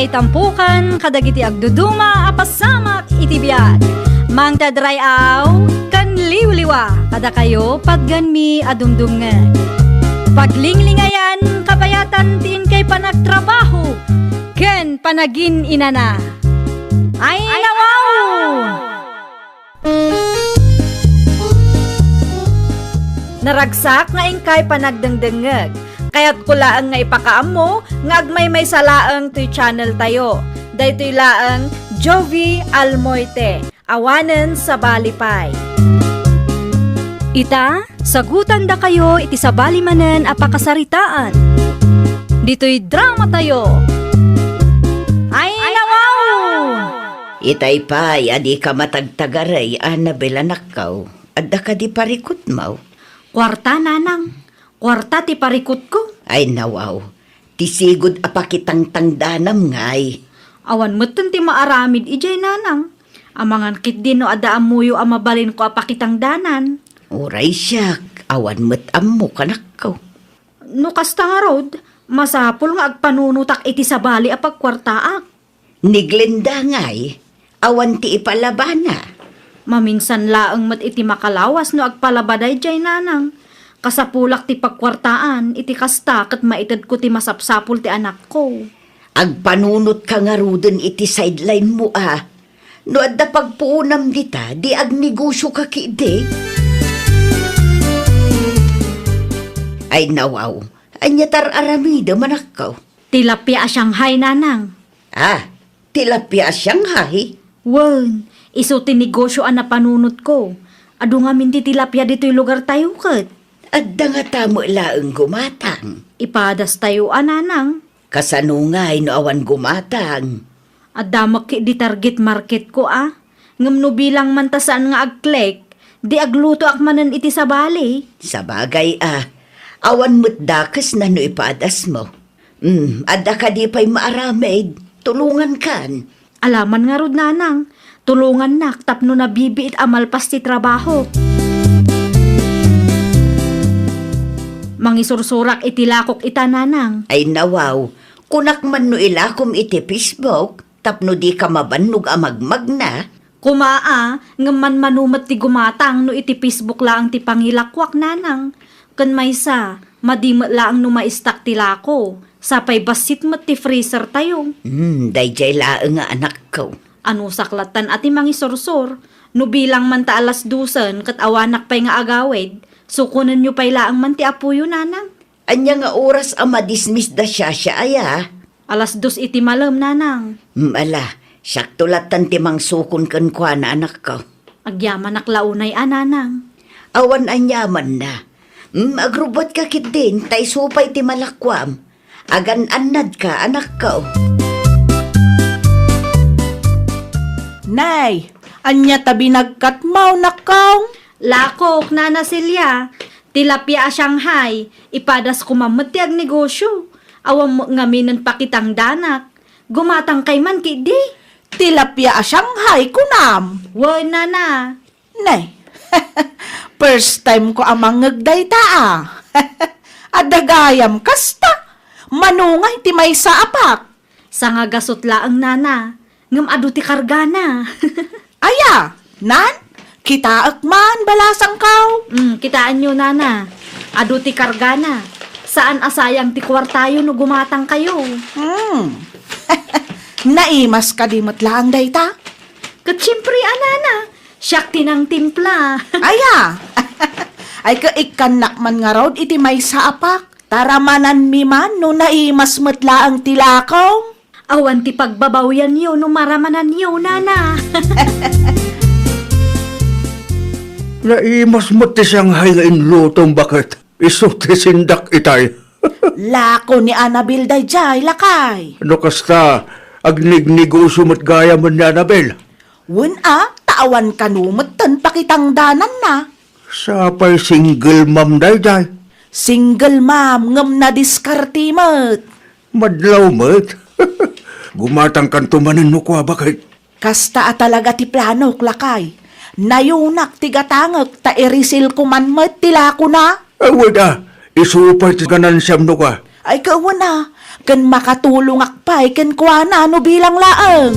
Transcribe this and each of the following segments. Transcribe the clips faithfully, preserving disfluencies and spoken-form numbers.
Itampukan kadagiti agduduma a pasamak iti biag. Mangted ray-aw ken liwliwa kadakayo patgenmi a dumdumngeg. Paglinglingayan, kabayatan ti inkay panagtrabaho ken panagin-inana. Ay, nawaw! Naragsak nga inkay panagdengdengngeg. Kayatko laeng nga ipakaammo nga agmaymaysa laeng toy channel tayo. Daytoy laeng Jovi Almoite, awanen sabali pay. Ita, sagutandakayo iti sabali manen a pakasaritaan. Ditoy drama tayo. Ay, nawaw! Itay pay a dika matagtagaray, Annabel, anakko. Adda kadi parikutmo? Kuarta, nanang. Kuarta ti parikutko. Ay, nawaw. Ti sigud a pakitangtangdanam ngay. Awan metten ti maaramid idiay, nanang. Amangan ketdi no adda ammoyo a mabalinko a pakitangdanan. Uray siak, awan met ammok, anakko. No kasta ngarud, masapul nga agpanunotak iti sabali a pagkuartaak. Ni Glenda ngay, awan ti ipalabana. Maminsan laeng met iti makalawas no agpalaba daydiay, nanang. Kasapulak ti pagkuartaan, iti kasta ket maitedko ti masapsapul ti anakko. Agpanunotka ngaruden iti sideline mo a. No adda pagpuonam dita, di agnegosioka ketdi. Ay, nawaw, ania ti ar-aramidem, anakko? Tilapia a Shanghai, nanang. Ah, tilapia a Shanghai? Wen, isu ti negosio a napanunotko. Adu ngamin ti tilapia ditoy lugartayo ket. Adda ngata met laeng gumatang? Ipadastayo a, nanang. Kasano ngay no awan gumatang? Adda met ketdi target marketko a. Ngem no bilang man ta saan nga agklik, di aglutoak manen iti sabali. Sabagay a, awan met dakesna no ipadasmo. Hmm, adda kadi pay maaramid? Tulongankan. Alaman ngarud, nanang, tulongannak tapno nabibiit a malpas ti trabahok. Mangisursurak iti lakok ita, nanang. Ay, nawaw, kunak man no ilakom iti Facebook tapno dika mabannog a magmagna. Koma a, ngem manmano met ti gumatang no iti Facebook laeng ti pangilakuak, nanang. Ken maysa, madi met laeng no maistak ti lako, sapay bassit met ti freezer tayo. Hmm, daydiay laeng nga anakko. Anusak lattan a ti mangisursor, no bilang man ta alas dosen ket awanak pay nga agawid, sukonenyo pay laeng man ti apoyo, nanang. Ania nga oras a madismiss da siasia aya? Alas dos iti malem, nanang. Hmm, ala, siakto lattan ti mangsukon kenkuana, anakko. Agyamanak la unay a, nanang. Awan aniamanna. Hmm, agrubbuatka ketdin, ta isu pay ti malakuam. Agan-annadka, anakko. Nay, ania ta binagkatmo, nakko? Lakok, Nana Celia, tilapia a Shanghai, ipadas koma met ti agnegosio. Awan met ngaminen pakitangdanak. Gumatangkay man ketdi. Tilapia a Shanghai, kunam? Wen, Nana. Nay, first time ko a mangngeg dayta a. Adda gayam kasta. Mano ngay ti maysa a pack? Sangagasut laeng, Nana. Ngem adu ti kargana. Aya, nan? Kitaek man, balasangko. Mm, kitaenyo, Nana. Adu ti kargana. Saan a sayang ti kuartayo no gumatangkayo. Hmm. Naimas kadi met laeng dayta? Ket siempre a, Nana. Siak ti nangtimpla. Aya. Ay, ket ikkannak man ngarud iti maysa a pack. Taramananmi man no naimas met laeng ti lako. Awan ti pagbabawianyo no maramananyo, Nana. Naimas met ti Shanghai nga inlutom, baket? Isu ti sindak itay. Lako ni Annabel daydiay, lakay. No kasta, agnegnegosio met gayamen ni Annabel. Wen a, ta awan kano metten pakitangdananna. Sapay single mom daydiay. Single mom ngem nadiskarte met. Madlaw met. Gumatangkanto manen no kua, baket? Kasta a talaga ti planok, lakay. Nayunak ti gatangek ta i-resell ko man met ti lakona. Awan a, isu pay ti ganansiam no kua. Ay, kawan a, ken makatulongak pay kenkuana no bilang laeng.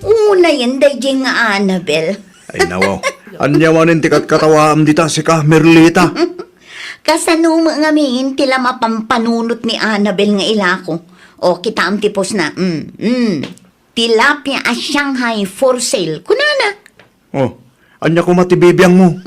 Unayen daydiay nga Annabel. Ay, nawaw. Ania manen ti katkatawaam dita, sika, Merlita? Kasano met ngamin ti la mapampanunot ni Annabel nga ilako? O, kitaem ti post na. Mm, mm. Tilapia a Shanghai for sale. Kunana. Oh, ania koma ti bibiangmo?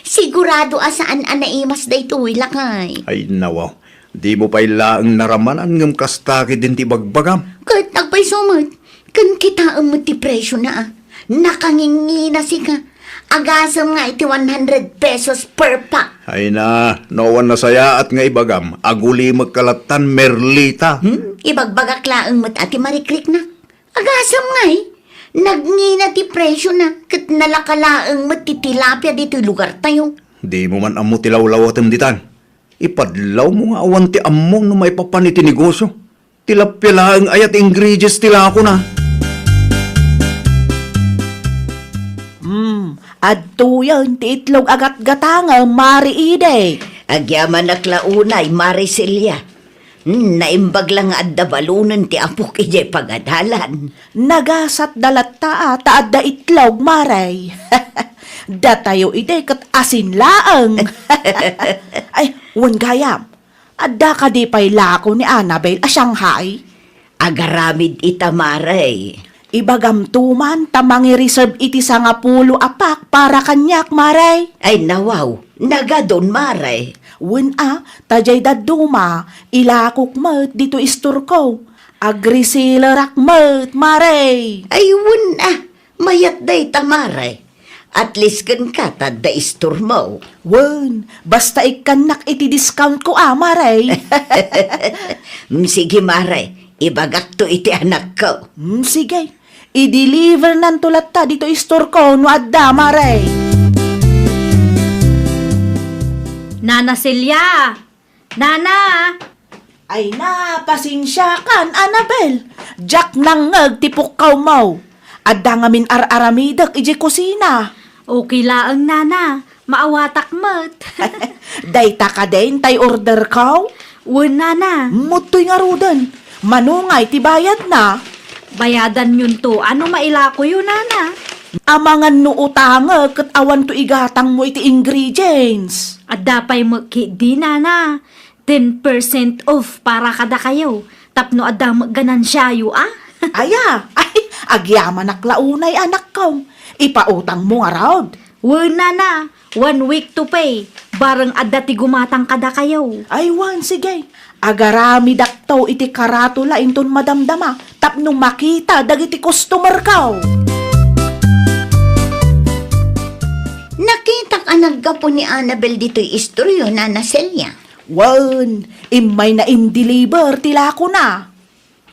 Sigurado a saan a naimas daytoy, lakay. Ay, nawaw. Dimo pay laeng naramanan ngem kasta ketdin ti ibagbagam. Ket agpayso met, ken kitaem met ti presiona, a. Nakangingina, sika. Agasem nga iti one hundred pesos per pack. Ay na, no awan nasayaat nga ibagam, agulimekka lattan, Merlita. Hmm? Ibagbagak laeng met a ti marikriknak. Agasem ngay, nagngina ti presiona ket nalaka laeng met ti tilapia ditoy lugartayo. Dimo man ammo ti lawlawatem ditan. Ipadlawmo nga awan ti ammom no maipapan iti negosio. Tilapia laeng aya ti ingredients ti lakona. Hmm, adtoyen ti itlog a gatgatangem, Mare Ide. Agyamanak la unay, Mare Celia. Hmm, naimbag la nga adda balonen ti apok idiay pagadalan. Nagasatda latta a ta adda itlog, Mare. Datayo idi ket asin laeng. Ay, wen gayam, adda kadi pay lako ni Annabel a Shanghai? Agaramid ita, Mare. Ibagamto man ta mangi-reserve iti sangapulo a pack para kaniak, Mare. Ay, nawaw, nagadun, Mare. Wen a, ta jay dadduma, ilakok met ditoy istorko. Agresellerak met, Mare. Ay, wen a, mayat dayta, Mare. At least kenka ta adda istormo. Wen, basta ikkannak iti discountko a, Mare. Mm, sige, Mare. Ibagakto iti anakko. Mm, sige. I-deliver nanto latta ditoy istorko no adda, Mare. Nana Celia! Nana! Ay na, pasensiakan, Annabel. Diak nangngeg ti pukkawmo. Adda ngamin ar-aramidek idiay kusina. Okay laeng, Nana. Maawatak met. Dayta kadin tay orderko? Wen, Nana. Mudtoy ngaruden. Mano ngay ti bayadna? Bayadanyonto no mailakoyo, Nana. Amangan no utangek ket awanto igatangmo iti ingredients. Adda pay met ketdi, Nana. Ten percent off para kadakayo tapno adda met ganansiayo, a? Aya, ay, agyamanak la unay, anakko. Ipautangmo ngarud. Wen, Nana, one week to pay, bareng adda ti gumatang kadakayo. Ay, wen, sige. Agaramidakto iti karatula inton madamdama tapno makita dagiti customerko. Nakitak a naggapu ni Annabel ditoy istoryo, Nana Celia. Wen, immayna in-deliver ti lakona.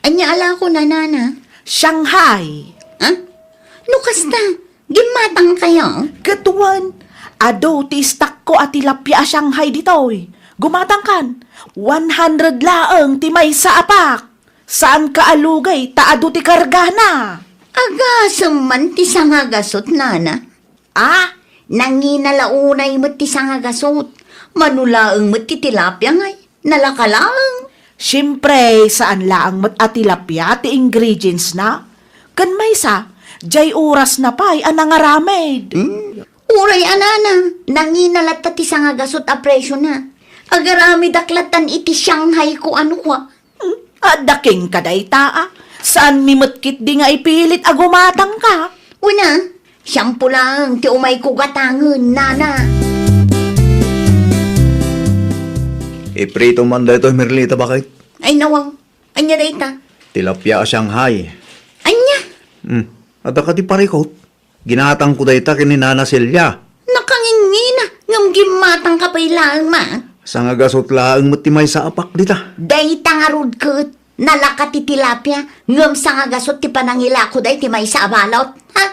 Ania a lakona, Nana? Shanghai. Ha? No kasta, gimmatangkayo? Ket wen, adu ti istakko a tilapia a Shanghai ditoy. Gumatangkan, one hundred laeng ti maysa a pack. Saanka a lugay ta adu ti kargana. Agasem man ti sangagasut, Nana. Ah, nangina la unay met ti sangagasut. Mano laeng met ti tilapia ngay, nalaka laeng. Siempre, saan laeng met a tilapia ti ingredients na. Ken maysa, jay orasna pay a nangaramid. Hmm? Uray a, Nana, nangina latta ti sangagasut a presiona. Agaramidak lattan iti Shanghai ko ano kwa. Hmm, adda kenka dayta, a. Saanmi met ketdi nga ipilit a gumatangka. Wen a, siampo laeng ti umayko gatangen, Nana. Iprito man daytoy, Merlita, baket? Ay, nawaw. Ania dayta? Tilapia a Shanghai. Ania? Hmm, adda kadi parikot? Ginatangko dayta ken ni Nana Celia. Nakangingina, ngem gimmatangka pay laeng man. Sangagasut laeng met ti maysa a pack dita. Dayta ngarud ket, nalaka ti tilapia, ngem sangagasut ti panangilako dayta maysa a balot. Ha?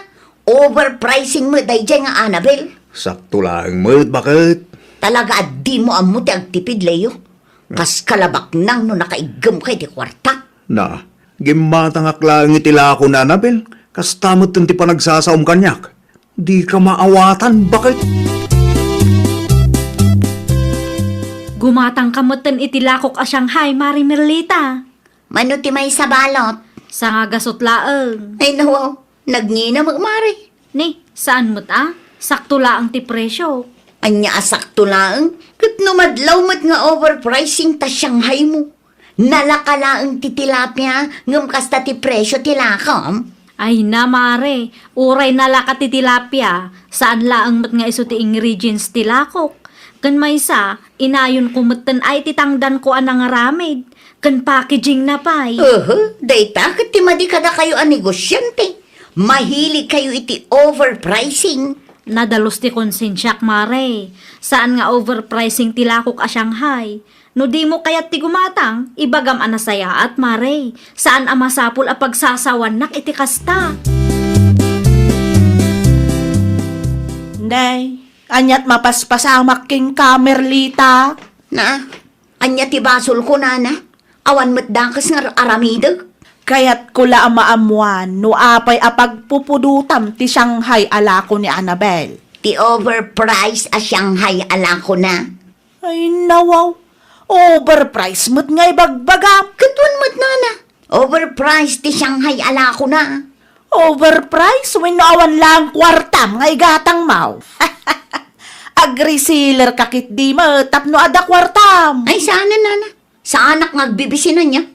Overpricing met daydiay nga Annabel. Sakto laeng met, baket? Talaga a dimo ammo ti agtipid, Leo. Kas kalabaknang no nakaiggemka iti kuarta. Na, gimmatangak laeng iti lakona, Annabel. Kasta metten ti panagsasaom kaniak. Dika maawatan, baket? Umatangka metten iti lakok a Shanghai, Mare Merlita. Mano ti maysa balot? Sangagasut laeng. Ay, nawaw. Nagngina met, Mare. Ni, saan met a? Sakto laeng ti presyo. Ania a sakto laeng? Ket no madlaw met nga overpricing ta Shanghai mo. Nalaka laeng ti tilapia, ngem kasta ti presyo ti lakom? Ay na, Mare, uray nalaka ti tilapia, saan laeng met nga isu ti ingredients ti lakok. Ken maysa, inayonko metten a iti tangdanko a nangaramid, ken packaging na pay. Uhu, dayta ket ti madi kadakayo a negosiante. Mahilig kayo iti overpricing. Nadalus ti konsensiak, Mare. Saan nga overpricing ti lakok a Shanghai. No dimo kayat ti gumatang, ibagam a nasayaat, Mare. Saan a masapul a pagsasawannak iti kasta. Nay, aniat mapaspasamak kenka, Merlita? Na, ania ti basolko, nana? Awan met dakes nga ar-, aramidek? Kayatko la a maammuan no apay a pagpupudotam ti Shanghai a lako ni Annabel. Ti overpriced a Shanghai a lakona. Ay, nawaw. Overpriced met nga ibagbagam. Ket wen met, nana. Overpriced ti Shanghai a lakona. Overpriced wenno awan laeng kuartam nga igatangmo? Agreseller ka ketdi met tapno adda kuartam. Ay, saanen, nana. Saanak nga agbibisin ania.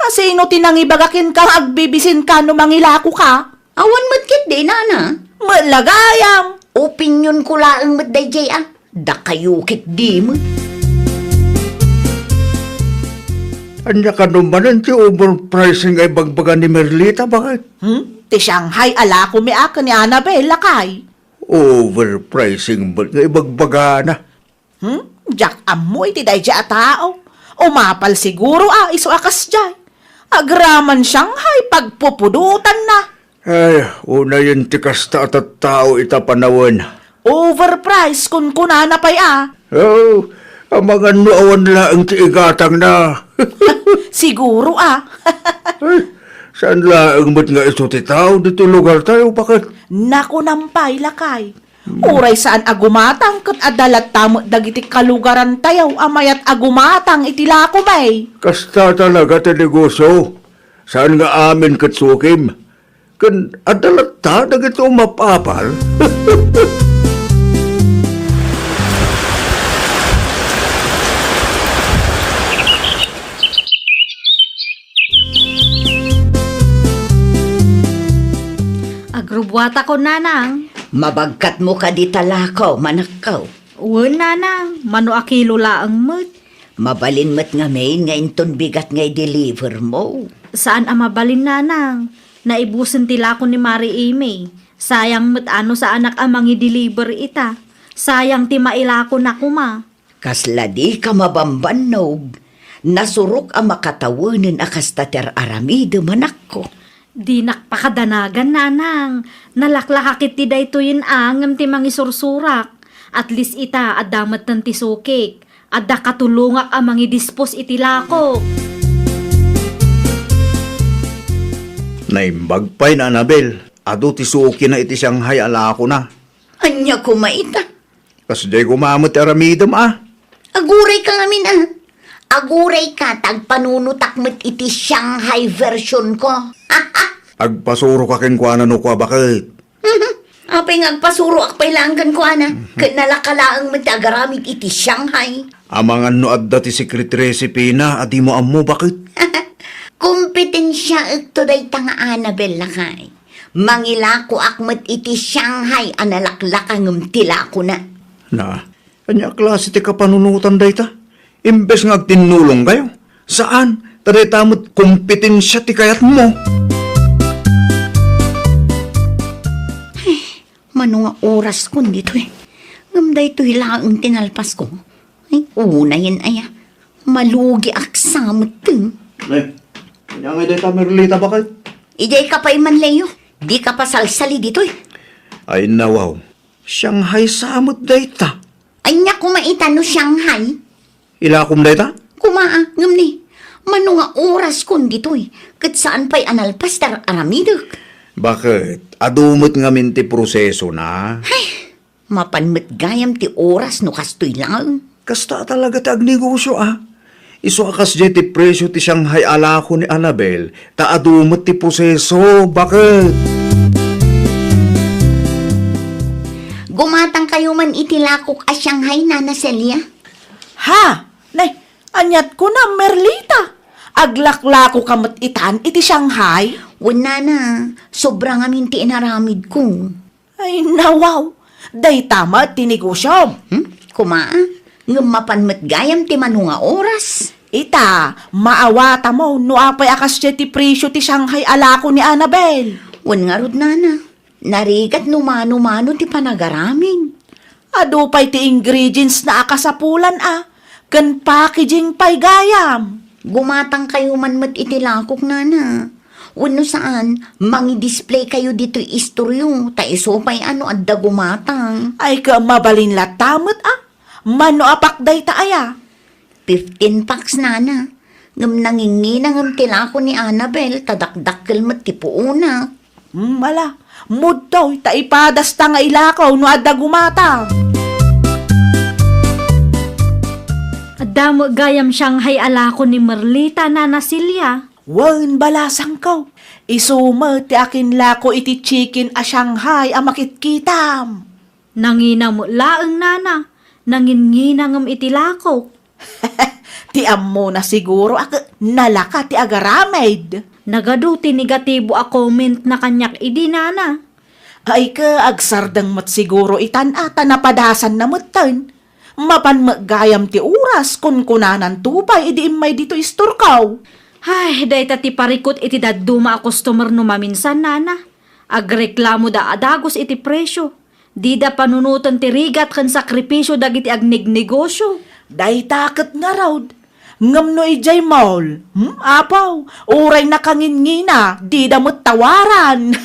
A, sino ti nangibaga kenka nga agbibisinka no mangilakoka? Awan met ketdi, nana. Met la gayam. Opinionko laeng met daydiay a. Dakayo ketdi met. Ania kano manen ti overpricing nga ibagbaga ni Merlita, baket? Hmm? Ti Shanghai a lakomi a ken ni Annabel, lakay. Overpricing met nga ibagbagana. Hmm? Diak ammo iti daydiay a tao. Umapal siguro a isu a kasdiay. Agraman Shanghai pagpupudotanna. Ay, unayen ti kasta a tattao ita panawen. Overpriced, kunkunana pay a. Oh, amangan no awan laeng ti igatangna. Siguro a. Ay, saan laeng met nga isu ti tao ditoy lugartayo, baket? Nakunam pay, lakay. Uray saan a gumatang ket adda latta met dagiti kalugarantayo a mayat a gumatang iti lakomi. Kasta talaga ti negosio. Saan nga amin ket sukim. Ken adda latta dagiti umap-apal. Agrubbuatakon, nanang. Mabagkatmo kadi ta lako, manakko? Wen, nanang, mano a kilo laeng met. Mabalin met ngamin nga inton bigat nga i-deliver mo. Saan a mabalin, nanang. Naibusen ti lako ni Mari Amy. Sayang met a no saanak a mangi-deliver ita. Sayang ti mailakona koma. Kasla dika mabambannog. Nasurok a makatawenen a kasta ti ar-aramidem, anakko. Dinak pakadanagan, nanang. Nalaklaka ketdi daytoyen a ngem ti mangisursurak. At least ita, adda metten ti sukik. Adda katulongak a mangidispos iti lakok. Naimbag pay ni Annabel. Adu ti sukina iti Shanghai a lakona. Ania koma ita? Kasdiay koma met ti aramidem a. Agurayka ngamin a. Agurayka ta agpanunotak met iti Shanghai version ko. Agpasuroka kenkuana no kua, baket? Mhm. Apay nga agpasuroak pay laeng kenkuana? Mhm. Ket nalaka laeng met ti agaramid iti Shanghai. Amangan no adda ti secret recipe na a dimo ammo, baket? Kompetensiaekto dayta nga Annabel, lakay. Mangilakoak met iti Shanghai a nalaklaka ngem ti lakona. Na, ania a klase ti kapanunotan dayta? Imbes nga agtinnulongkayo, saan, ta dayta met kompetensia ti kayatmo. Ay, mano nga oraskon ditoy? Ngem daytoy laeng ti nalpasko. Ay, unayen aya. Malugiak sa metten. Nay, ania ngay dayta, Merlita, baket? Idiay ka pay man, Leo. Dika pasalsali ditoy. Ay, nawaw. Shanghai sa met dayta. Ania koma ita no Shanghai? Ilakom dayta? Koma a, ngem ni, mano nga oraskon ditoy, ket saan pay a nalpas ti ar-aramidek. Baket, adu met ngamin ti prosesona. Ay, mapan met gayam ti oras no kastoy laeng. Kasta talaga ti agnegosio, a. Isu a kasdiay ti presio ti Shanghai a lako ni Annabel, ta adu met ti proseso, baket. Gumatangkayo man iti lakok a Shanghai, Nana Celia. Ha? Nay, aniat kunam, Merlita? Aglaklako ka met itan iti Shanghai? Wen, Nana, sobra ngamin ti inaramidko. Ay, nawaw! Dayta met ti negosiom. Hmm? Kuma, ngem mapan met gayam ti mano nga oras. Ita, maawatam no apay a kasdiay ti presio ti Shanghai a lako ni Annabel. Wen ngarud, Nana, narigat no mano-mano ti panagaramin. Adu pay ti ingredients na a kasapulan a, ken packaging pay gayam. Gumatangkayo man met iti lakok, Nana. Wenno saan, mangidisplay kayo ditoy istorio, ta isu pay a no adda gumatang. Ay, ket mabalin latta met a, mano a pack dayta aya? Fifteen packs, Nana. Ngem nangingina ngem ti lako ni Annabel, ta dakdakkel met ti puonak. Hmm, ala, mudtoy, ta ipadasta nga ilako no adda gumatang. Adda met gayam Shanghai a lako ni Merlita, Nana Celia. Wen, balasangko. Isu met ti akinlako iti chicken a Shanghai a makitkitam. Nangina met laeng, Nana. Nanginnginangem iti lakok. Ti ammona siguro a ket nalaka ti agaramid. Nagadu ti negatibo a comment na kaniak idi, Nana. Ay, ket agsardeng met siguro itan a ta napadasanna metten. Mapan met gayam ti oras, kunkunananto pay idi immay ditoy istorko. Ay, dayta ti parikut iti dadduma a customer no maminsan, Nana. Agreklamoda a dagus iti presio. Dida panunoten ti rigat ken sakripisio dagiti agnegnegosio. Dayta ket ngarud. Ngem no idiay mall, hmm, apo, uray nakanginngina, dida met tawaran.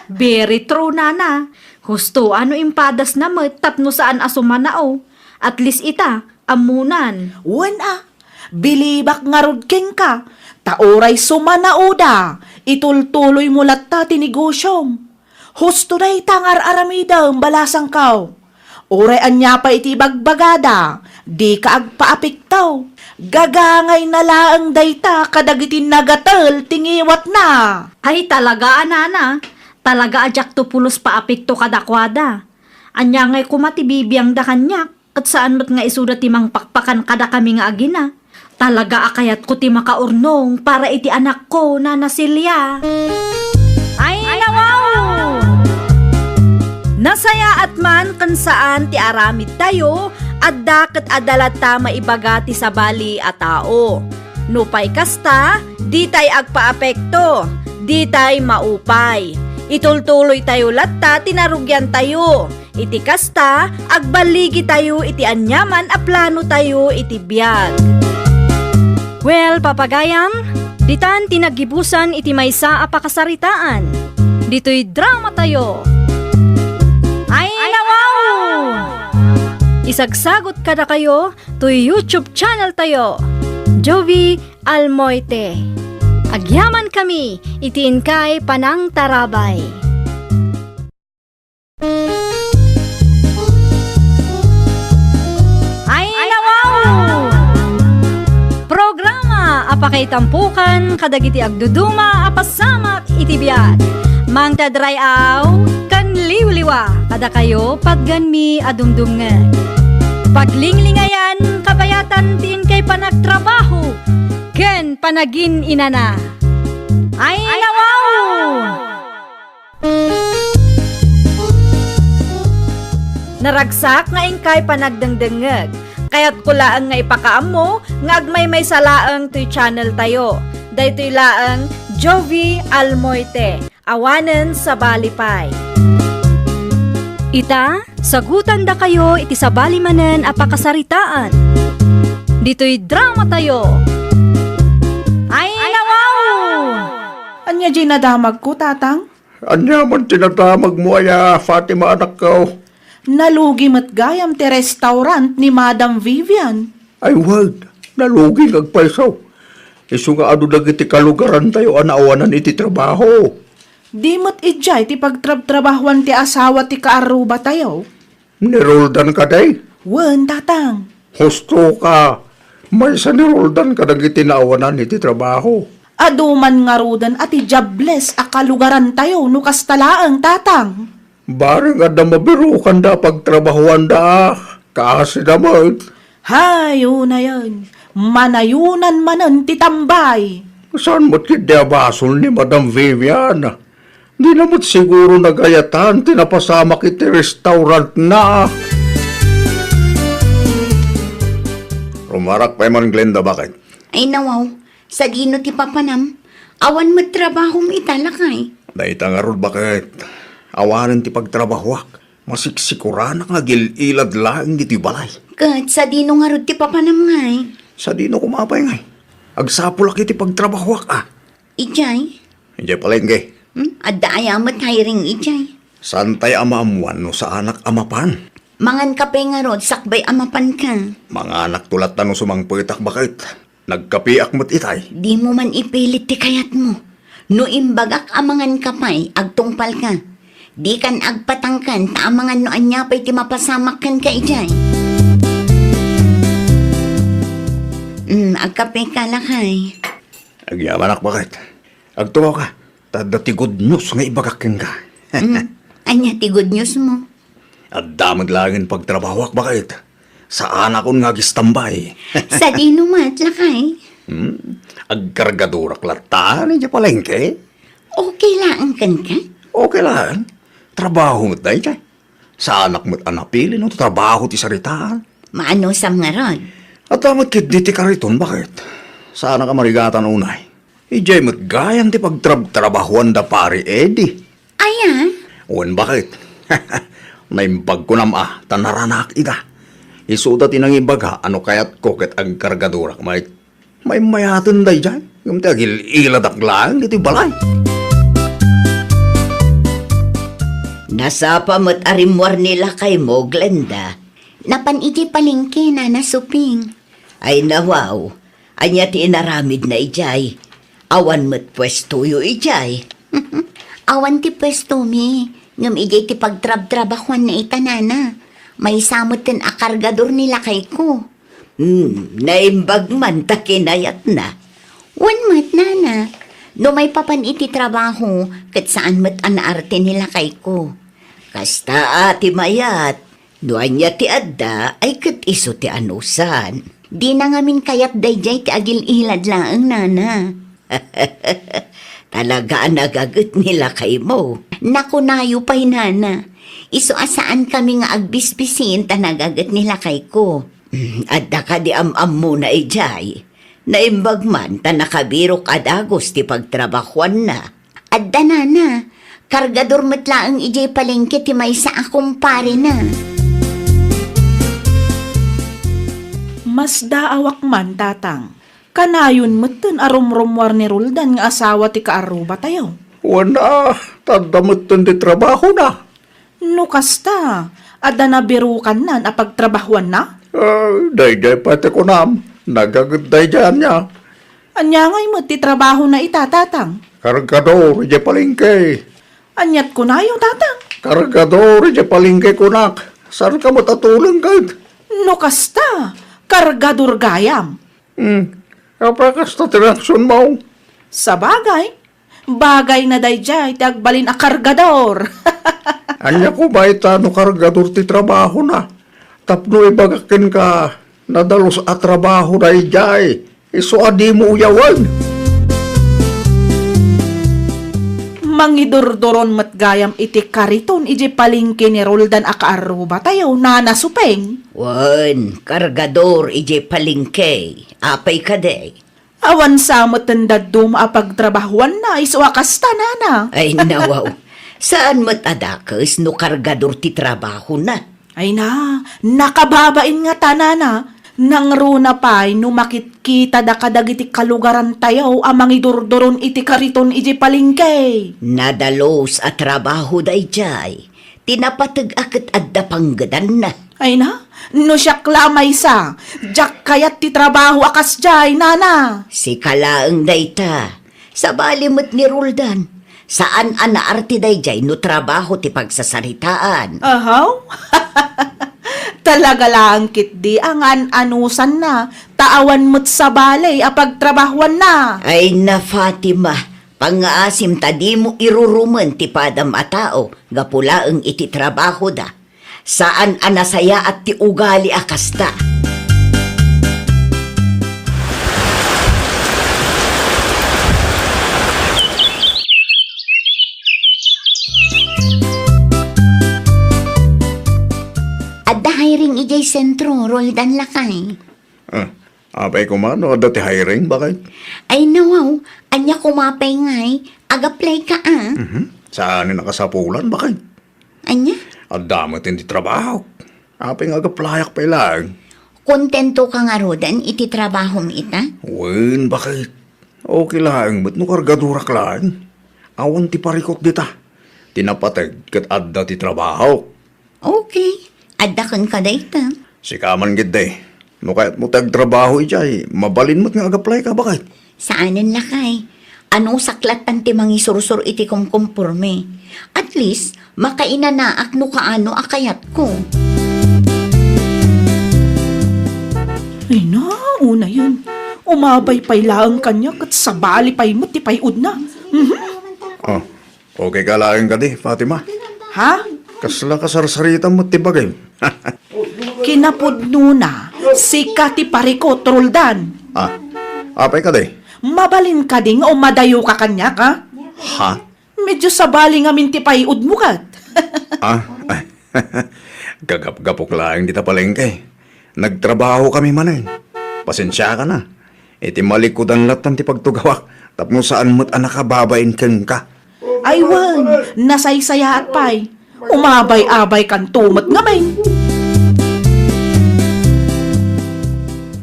Very true, Nana. Husto a no impadasna met tapno saan a sumanao. At least ita, ammonan. Wen a, bilibak ngarud kenka, ta uray sumanaoda, itultuloymo latta ti negosiom. Husto dayta nga ar-aramidem, balasangko. Uray ania pay iti ibagbagada, dika agpaapekto. Gagangayna laeng dayta kadagiti nagatel ti ngiwatna. Ay, talaga a, Nana. Talaga a diakto pulos paapekto kadakuada. Ania ngay koma ti bibiangda kaniak? Ket saan met nga isuda ti mangpakpakan kadakami nga agina. Talaga a kayatko ti makaurnong para iti anakko, Nana Celia. Ay, nawaw! Nasayaat man ken saan ti aramidtayo, adda ket adda latta maibaga ti sabali a tao. Nupay kasta, ditay agpaapekto, ditay maupay. Itultuloytayo latta ti narugiantayo. Iti kasta, agballigitayo iti aniaman a planotayo iti biag. Well, papagayam, ditan ti naggibusan iti maysa a pakasaritaan. Ditoy dramatayo. Ay, nawaw! Isagsagot kadakayo toy YouTube channeltayo, Jovi Almoite. Agyamankami iti inkay panangtarabay. Ay, nawaw! Programa a pakaitampokan kadagiti agduduma a pasamak iti biag. Mangted ray-aw ken liwliwa kadakayo patgenmi a dumdumngeg. Paglinglingayan kabayatan ti inkay panagtrabaho ken panagin-inana. Ay, nawaw! Naragsak nga inkay panagdengdengngeg. Kayatko laeng nga ipakaammo nga agmaymaysa laeng toy channeltayo. Daytoy laeng Jovi Almoite, awanen sabali pay. Ita, sagutandakayo iti sabali manen a pakasaritaan. Ditoy dramatayo. Ay, nawaw! Ania diay nadamagko, Tatang? Ania man ti nadamagmo aya, Fatima, anakko? Nalugi met gayam ti restaurant ni Madam Vivian. Ay, wen, nalugi nga agpayso. Isu nga adu dagiti kalugarantayo a naawanan iti trabaho. Di met idiay ti pagtrabtrabahoan ti asawa ti kaarrubatayo. Ni Roldan kadi? Wen, Tatang. Husto ka, maysa ni Roldan kadagiti naawanan iti trabaho. Adu man ngaruden a ti diables a kalugarantayo no kasta laeng, Tatang. Bareng adda mabirokanda a pagtrabahoanda a kaasida met. Hay, unayen, manayonan manen ti tambay. Saan met ketdi a basol ni Madam Vivian? Dina met siguro nagayatan ti napasamak iti restaurantna. Rumarak pay man, Glenda, baket. Ay, nawaw. Sadino ti papanam? Awan met trabahom ita, lakay. Dayta ngarud, baket. Awanen ti pagtrabahoak. Masiksikoranak nga agil-ilad laeng ditoy balay. Ket sadino ngarud ti papanam, ngay? Sadino koma pay, ngay? Agsapulak iti pagtrabahoak, a. Idiay? Idiay palengke. Hmm? Adda aya met hiring idiay? Saantay a maammuan no saanak a mapan. Mangan kape ngarud sakbay a mapanka. Manganakto latta no sumangpetak, baket. Nagkapeak met itay. Dimo man ipilit ti kayatmo. No imbagak a mangan ka pay, agtungpalka. Dikan agpatangken ta amangan no ania pay ti mapasamak kenka idiay. Mm, agkapeka, lakay. Agyamanak, baket. Agtukaw ka. Ta adda ti good news nga ibagak kenka. Mm, ania ti good news mo? Adda met laengen pagtrabahoak, baket. Saanakon nga agistambay. Sadino met, lakay? Hmm? Agkargadorak latta idiay palengke. Okay laeng kenka? Okay laeng. Trabaho met dayta. Saanak met a napili no trabaho ti saritaan. Maanusam ngarud? Adda met ketdi ti kariton, baket. Saanak a marigatan unay. Idiay met gayam ti pagtrabtrabahoan da Pari Eddie. Aya? Wen, baket. Naimbag kunam a, ta naranaak ida. Isuda ti nangibaga a no kayatko ket agkargadorak met. Maimmayaten daydiay, ngem ti agil-iladak laeng ditoy balay. Nasapa met a rimmuar ni lakaymo, Glenda. Napan idiay palengke, Nana Suping. Ay, nawaw. Ania ti inaramidna idiay? Awan met puestoyo idiay? Awan ti puestomi, ngem idiay ti pagtrabtrabahoanna ita, Nana. Maysa metten a kargador ni lakayko. Hmm, naimbag man ta kinayatna. Wen met, Nana. No maipapan iti trabaho, ket saan met a naarte ni lakayko. Kasta a ti mayat. No ania ti adda, ay ket isu ti anusan. Dina ngamin kayat daydiay ti agil-ilad laeng, Nana. Talaga a nagaget ni lakaymo. Nakunayo pay, Nana. Isu a saankami nga agbisbisin ta nagaget ni lakayko. Mm, adda kadi am-ammona idiay? Naimbag man ta nakabirok a dagus ti pagtrabahoanna. Adda, Nana. Kargador met laeng idiay palengke ti maysa a kumparena. Masdaawak man, Tatang. Kanayon metten a rumrummuar ni Roldan nga asawa ti kaarrubatayo. Wen a, ta adda metten ti trabahona. No kasta, adda nabirukannan a pagtrabahoanna? Ah, daydiay pay ti kunam. Nagaget daydiay ania. Ania ngay met ti trabahona ita, Tatang? Kargador idiay palengke. Aniat kunayo, Tatang? Kargador idiay palengke kunak. Saanka met a tuleng ket? No kasta, kargador gayam. Hmm. Apay kasta ti reaksionmo? Sabagay, bagayna daydiay ti agbalin a kargador. Ania koma ita no kargador ti trabahona? Tapno ibagak kenka, nadalus a trabaho daydiay. Isu a dimo uyawen. Mangidurduron met gayam iti kariton idiay palengke ni Roldan a kaarrubatayo, Nana Supeng. Wen, kargador idiay palengke. Apay kadi? Awan sa met ti dadduma a pagtrabahoanna, isu a kasta, Nana. Ay, nawaw. Saan met a dakes no kargador ti trabahona? Ay na, nakababain ngata, Nana. Nangruna pay no makitkitada kadagiti kalugarantayo a mangidurduron iti kariton idiay palengke. Nadalus a trabaho daydiay. Ti napateg a ket adda panggedanna. Ay na, no siak la a maysa, diak kayat ti trabaho a kasdiay, Nana. Sika laeng dayta. Sabali met ni Roldan. Saan a naarte daydiay no trabaho ti pagsasaritaan. Ahaw? Talaga laeng ketdi a ngaan-anusanna, ta awan met sabali a pagtrabahuanna. Ay na, Fatima, pangngaasim ta dimo irurumen ti padam a tao gapu laeng iti trabahoda. Saan a nasayaat ti ugali a kasta. Adda hiring idiay sentro, Roldan, lakay. Ah, apay koma no adda ti hiring, baket? Ay, nawaw. Ania koma pay ngay? Ag-apply ka, a? Mhm. Saan a nakasapulan, baket? Ania? Adda met ti trabaho. Apay nga ag-applyak pay laeng? Kontento ka ngaruden iti trabahom ita? Wen, baket. Okay laeng met no kargadorak laeng. Awan ti parikut dita. Ti napateg ket adda ti trabaho. Okay. Adda kenka dayta. Sika man ketdi. No kayatmo ti agtrabaho idiay, mabalin met nga ag-apply ka, baket? Saanen, lakay. Anusak lattan ti mangisursor iti kumkumporme. At least, makainanaak no kaano a kayatko. Ay na, unayen. Umabay pay laeng kaniak ket sabali pay met ti pay-udna. Mhm. Oh, okay ka laeng kadi, Fatima? Ha? Kasla kasarsaritam met ti bagim. Kinapudnona, sika ti parikut, Roldan. Ah, apay kadi? Mabalin kadi nga umadayo ka kaniak, a? Ha? Medyo sabali ngamin ti pay-udmo ket. Ah, ay. Gagapgapok laeng dita palengke. Nagtrabaho kami manen. Pasensiaka na. Iti malikudan lattan ti pagtugawak, tapno saan met a nakababain kenka. Ay wen, nasaysayaat pay. Umabay-abay kanto met ngamin.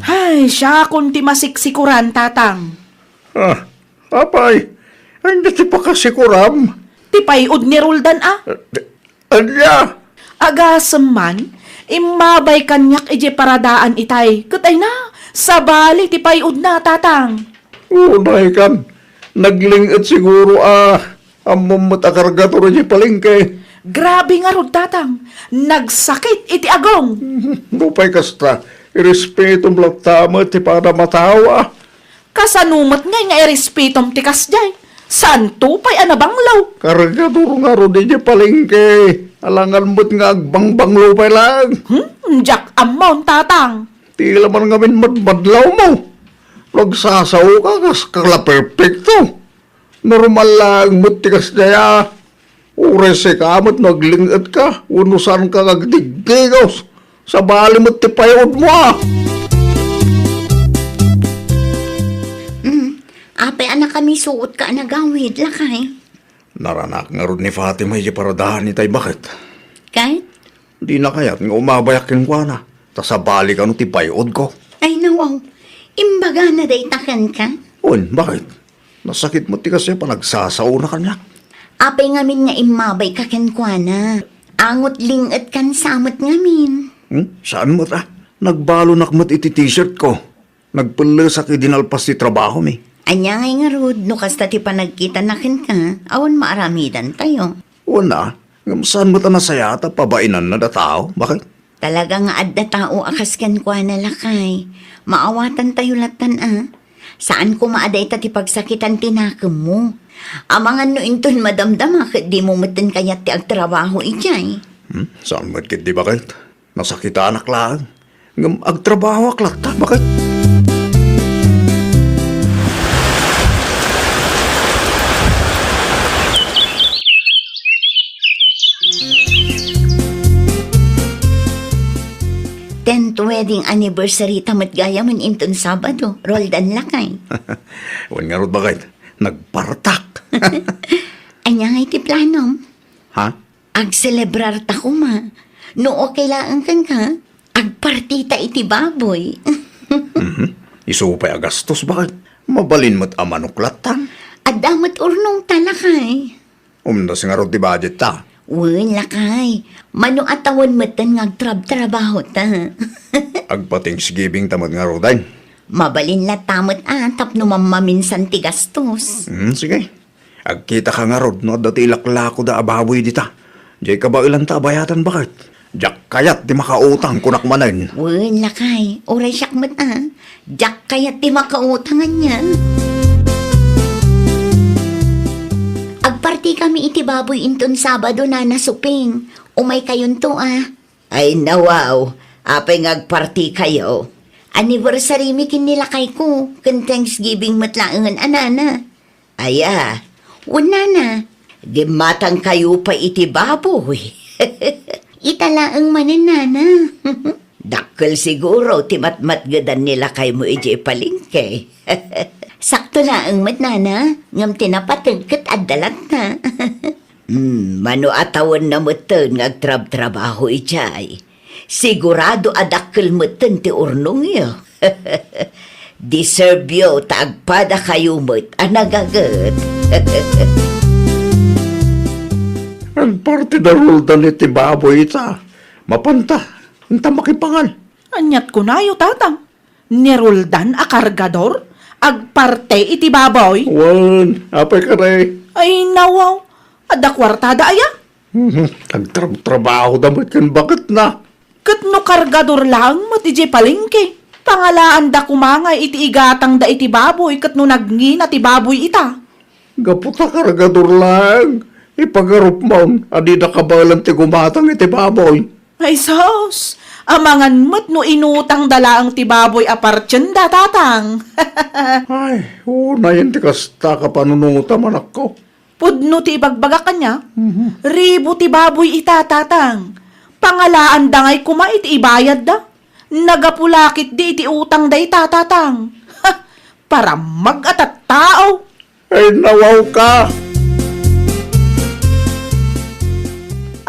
Hay, siakon ti masiksikuran, Tatang. Ah, apay, ania ti pakasikuram? Ti pay-ud ni Roldan, a? Eh, ania? Agasem man, immabay kaniak idiay paradaan itay. Ket ay na, sabali ti pay-udna, Tatang. Unay kan, nagling-et siguro a ammom met a kargator idiay palengke. Grabe ngarud, Tatang. Nagsakit iti agong. Nupay kasta, irespetom latta met ti padam a tao, a. Kasano met ngay nga irespetom ti kasdiay? Saanto pay a nabanglo? Kargator ngarud idiay palengke. Alangan met nga agbangbanglo pay laeng. Hmm, diak ammon, Tatang. Ti laman ngamin madmadlawmo. No agsasao ka, kas kala perpekto. Normal laeng met ti kasdiay, a. Uray sika met no agling-et ka, wenno saan ka nga agdigdigos. Sabali met ti pay-udmo, a. Hmm, apay a nakamisuot ka a nagawid, lakay? Naranak ngarud ni Fatima idiay paradaan itay, baket. Ket? Dina kayat nga umabayak kenkuana, ta sabali kano ti pay-udko. Ay, nawaw. Imbagana dayta kenka? Wen, baket? Nasakit met ti kasdiay a panagsasaona kaniak. Apay ngamin nga immabay ka kenkuana? Angot ling-et kan sa met ngamin. Hmm? Saan met, a? Nagbalonak met iti t-shirt ko. Nagpellesak idi nalpas ti trabahomi. Ania ngay ngarud, no kasta ti panagkitana kenka, awan maaramidantayo. Wen a, ngem saan met a nasayaat a pabainanna da tao, baket? Talaga nga adda tao a kas kenkuana, lakay. Maawatantayo lattan, a. Saan koma a dayta ti pagsakitan ti nakemmo. Amangan no inton madamdama ket dimo metten kayat ti agtrabaho idiay. Hmm? Saan met ketdi, baket? Nasakitanak laeng. Ngem agtrabahoak latta, baket? Tenth wedding anniversary ta met gayamen inton Sabado, Roldan, lakay. Wen ngarud, baket, nagpartak. Ania ngay ti planom? Ha? Agselebrar ta koma. No okay laeng kenka, agpartita iti baboy. Mhm. Isu pay a gastos, baket? Mabalin met a manok lattan. Adda met urnongta, lakay. Umdas ngarud ti budget ta. Wen, lakay. Mano a tawen metten nga agtrabtrabahota. Agpa-Thanksgiving ta met ngaruden. Mabalin latta met a tapno mammaminsan ti gastos. Hmm, sige. Agkitaka ngarud no adda ti ilaklakoda a baboy dita. Diay kabaelanta a bayatan, baket. Diak kayat ti makautang, kunak manen. Wen, lakay, uray siak met a. Diak kayat ti makautang ania. Agpartikami iti baboy inton Sabado, Nana Suping. Umaykayonto a. Ay, nawaw, apay nga agpartikayo? Anniversary mi ken ni lakayko, ken Thanksgiving met laengen a, Nana. Aya? Wen, Nana. Gimmatangkayo pay iti baboy. Ita laeng manen, Nana. Dakkel siguro ti matmatgedan ni lakaymo idiay palengke. Sakto laeng met, Nana, ngem ti napateg ket adda latta. Hmm, mano a tawenna metten nga agtrabtrabaho idiay. Sigurado a dakkel metten ti urnongyo. Deserve yo ta agpadakayo met a nagaget. Agparti da Roldan iti baboy ita. Mapanta, inta makipangan. Aniat kunayo, Tatang? Ni Roldan a kargador? Agparte iti baboy? Wen, apay kadi? Ay, nawaw. Adda kuartada aya? Mhm. Agtrabtrabaho da met ken baketna. Ket no kargador laeng met idiay palengke, pangalaanda koma ngay iti igatangda iti baboy ket no nagngina ti baboy ita? Gapu ta kargador laeng, ipagarupmon a dida kabaelan ti gumatang iti baboy. Ay, sus! Amangan met no inutangda laeng ti baboy a partienda, Tatang. Ay, unayen ti kasta kapanunotam, anakko. Pudno ti ibagbagak ania? Mhm. Ribu ti baboy ita, Tatang. Pangalaanda ngay koma iti ibayadda. Nagapu la ketdi iti utang dayta, Tatang. Ha! Parammag a tattao! Ay, nawawka!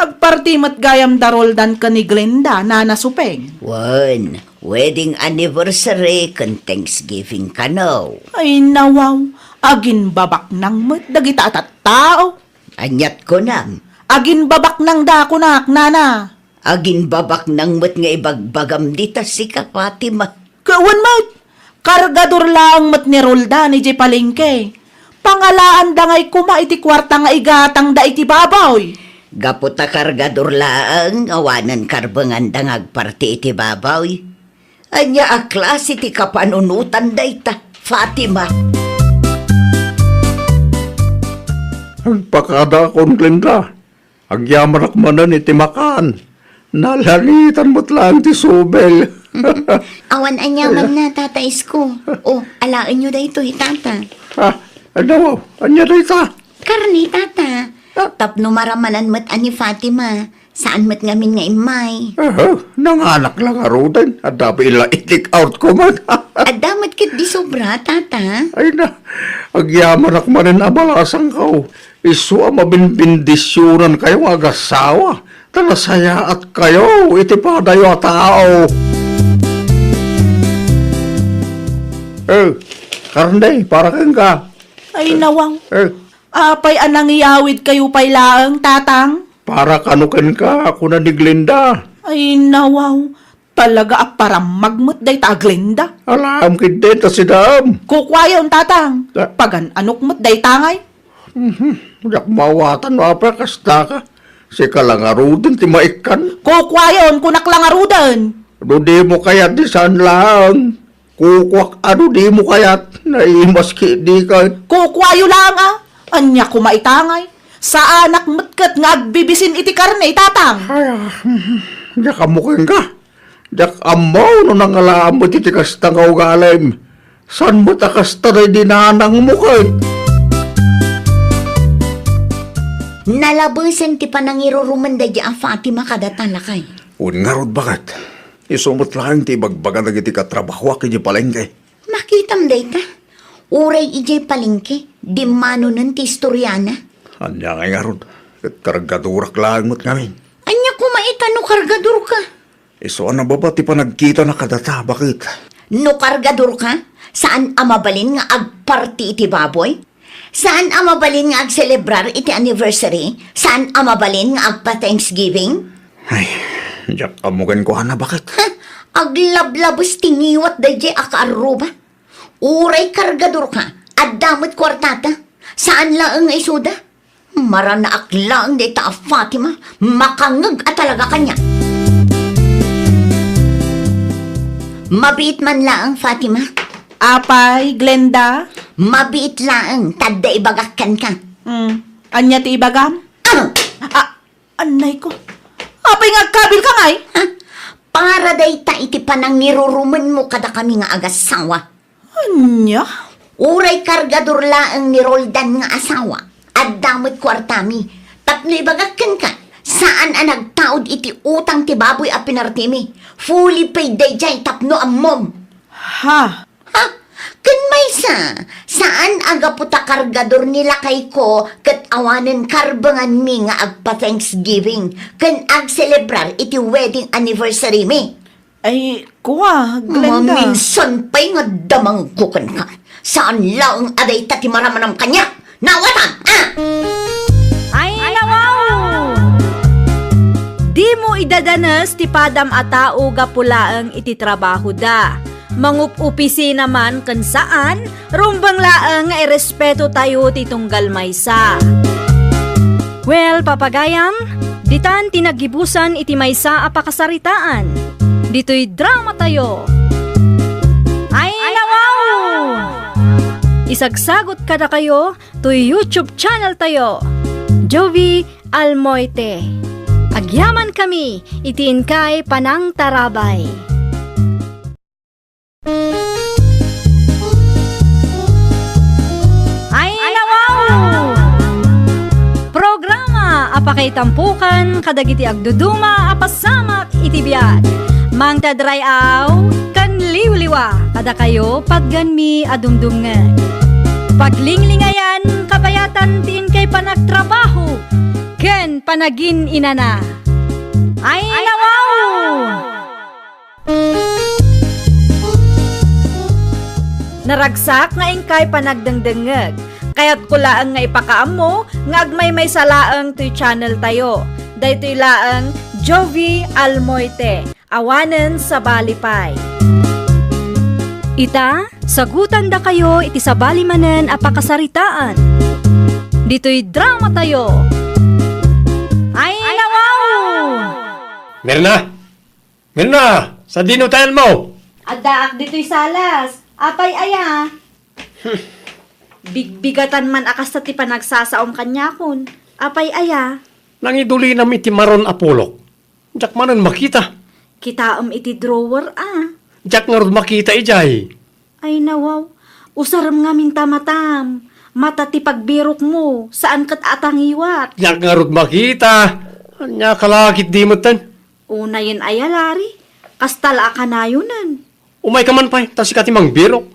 Agparti met gayam da Roldan ken ni Glenda, Nana Supeng. Wen, wedding anniversary ken Thanksgiving kano. Ay, nawaw, aginbabaknang met dagita a tattao. Aniat kunam? Aginbabaknang da kunak, Nana. Aginbabaknang met nga ibagbagam dita sika, Fatima. Kawan met! Kargador laeng met ni Roldan idiay palengke. Pangalaanda ngay koma iti kuarta nga igatangda iti baboy. Gapu ta kargador laeng, awanen karbenganda nga agparti iti baboy. Ania a klase ti kapanunotan dayta, Fatima? Agpakadakon, Glenda. Agyamanak manen iti makan. Nalanitan met laeng ti subel. Awan aniamanna, Tata Isko. O, alaenyo daytoy, Tata. Ah, ano? Ania dayta? Karne, Tata. Ah. Tapno maramanan met a ni Fatima, saan met ngamin nga immay. Aha, nanganak la ngaruden. Adda pay la i-take out ko man. Adda met ketdi sobra, Tata. Ay na, agyamanak manen a balasangkaw. Isu a mabinbindisionankayo nga agasawa, ta nasayaatkayo iti padayo a tao. Eh, karne, para kenka. Ay, nawang. Eh. Apay a nangiyawidkayo pay laeng, Tatang? Para kano kenka, kuna ni Glenda. Ay, nawaw. Talaga a parammag met dayta a Glenda. Alaam ketdin ta sidaam. Kukuayon, Tatang. Ah. Pagan-anok met dayta ngay. Mhm. Diak maawatan no apay a kasta ka. Sika la ngaruden ti maikkan. Kukuayon, kunak la ngaruden. No dimo kayat, di saan laeng. Kukuak a no dimo kayat. Naimas ketdi ket. Kukuayo laeng a. Ania koma ita ngay? Saanak met ket nga agbibisin iti karne, Tatang. Ay, ah, mhm. Diak ammo kenka. Diak ammo no nangalaam met iti kasta nga ugalim. Saan met a kasta daydi nanangmo ket? Nalabesen ti panangirurumen daydi a Fatima kadata, lakay. Wen ngarud, baket. Isu met laeng ti ibagbaga dagiti katrabahoak idiay palengke. Makitam dayta? Uray idiay palengke, dimmanonen ti istoriana. Ania ngay ngarud? Ket kargadorak laeng met ngamin. Ania koma ita no kargadorka? Isu a nababa ti panagkitana kadata, baket. No kargadorka, saan a mabalin nga agparti iti baboy? Saan a mabalin nga agselebrar iti anniversary? Saan a mabalin nga agpa-Thanksgiving? Ay, diak ammo kenkuana, baket. Ha? Aglablabes ti ngiwat daydiay a kaarruba. Uray kargadorka, adda met kuartata. Saan laeng nga isuda. Maranaak laeng dayta a Fatima, makangngeg a talaga kaniak. Mabiit man laeng, Fatima. Apay, Glenda? Mabiit laeng, ta adda ibagak kenka. Hmm. Ania ti ibagam? Ah! Ah, anay ko. Apay nga agkabilka ngay? Ha? Para dayta iti panangirurumenmo kadakami nga agassawa. Ania? Uray kargador laeng ni Roldan nga asawa, adda met kuartami. Tapno ibagak kenka, saan a nagtaud iti utang ti baboy a pinartimi. Fully paid daydiay tapno ammom. Ha? Ha? Ken maysa, saan a gapu ta kargador ni lakayko ket awanen karbenganmi nga agpa-Thanksgiving ken agselebrar iti wedding anniversary mi. Ay, kua, Glenda. Maminsan pay nga damangko kenka. Saan laeng a dayta ti maramanam kaniak. Nawatam, ah! Ay, nawaw! Dimo idadanes ti padam a tao gapu laeng iti trabahoda. Mangup-opisina man ken saan, rumbeng laeng nga irespeto tayo ti tunggal maysa. Well, papagayam, ditan ti naggibusan iti maysa a pakasaritaan. Ditoy drama tayo. Ay, nawaw! Isagsagot kadakayo toy YouTube channel tayo, Jovi Almoite. Agyaman kami iti inkay panangtarabay. Ay, nawaw! Programa a pakaitampukan kadagiti agduduma a pasamak iti biag. Mangted ray-aw ken liwliwa kadakayo patgenmi a dumdumngeg. Paglinglingayan, kabayatan ti inkay panagtrabaho ken panagin-inana. Ay, nawaw! Naragsak nga inkay panagdengdengngeg. Kayatko laeng nga ipakaammo nga agmaymaysa laeng toy channel tayo. Daytoy laeng Jovi Almoite, awanen sabali pay. Ita, sagutandakayo iti sabali manen a pakasaritaan. Ditoy drama tayo. Ay, nawaw! Mirna! Mirna, sadino ti ayanmo? Addaak ditoy salas. Apay aya? Bigbigatan man a kasta ti panagsasaom kaniakon. Apay aya? Nangidulinam iti maron a pulok. Diak manen makita. Kitaem iti drawer a. Diak ngarud makita idiay. Ay, nawaw. Usarem ngamin ta matam. Mata ti pagbirokmo, saan ket a tangiwat. Diak ngarud makita. Ania ka la ketdi metten? Unayen aya, Larry? Kasta la a kanayonen. Umayka man pay, ta sika ti mangbirok.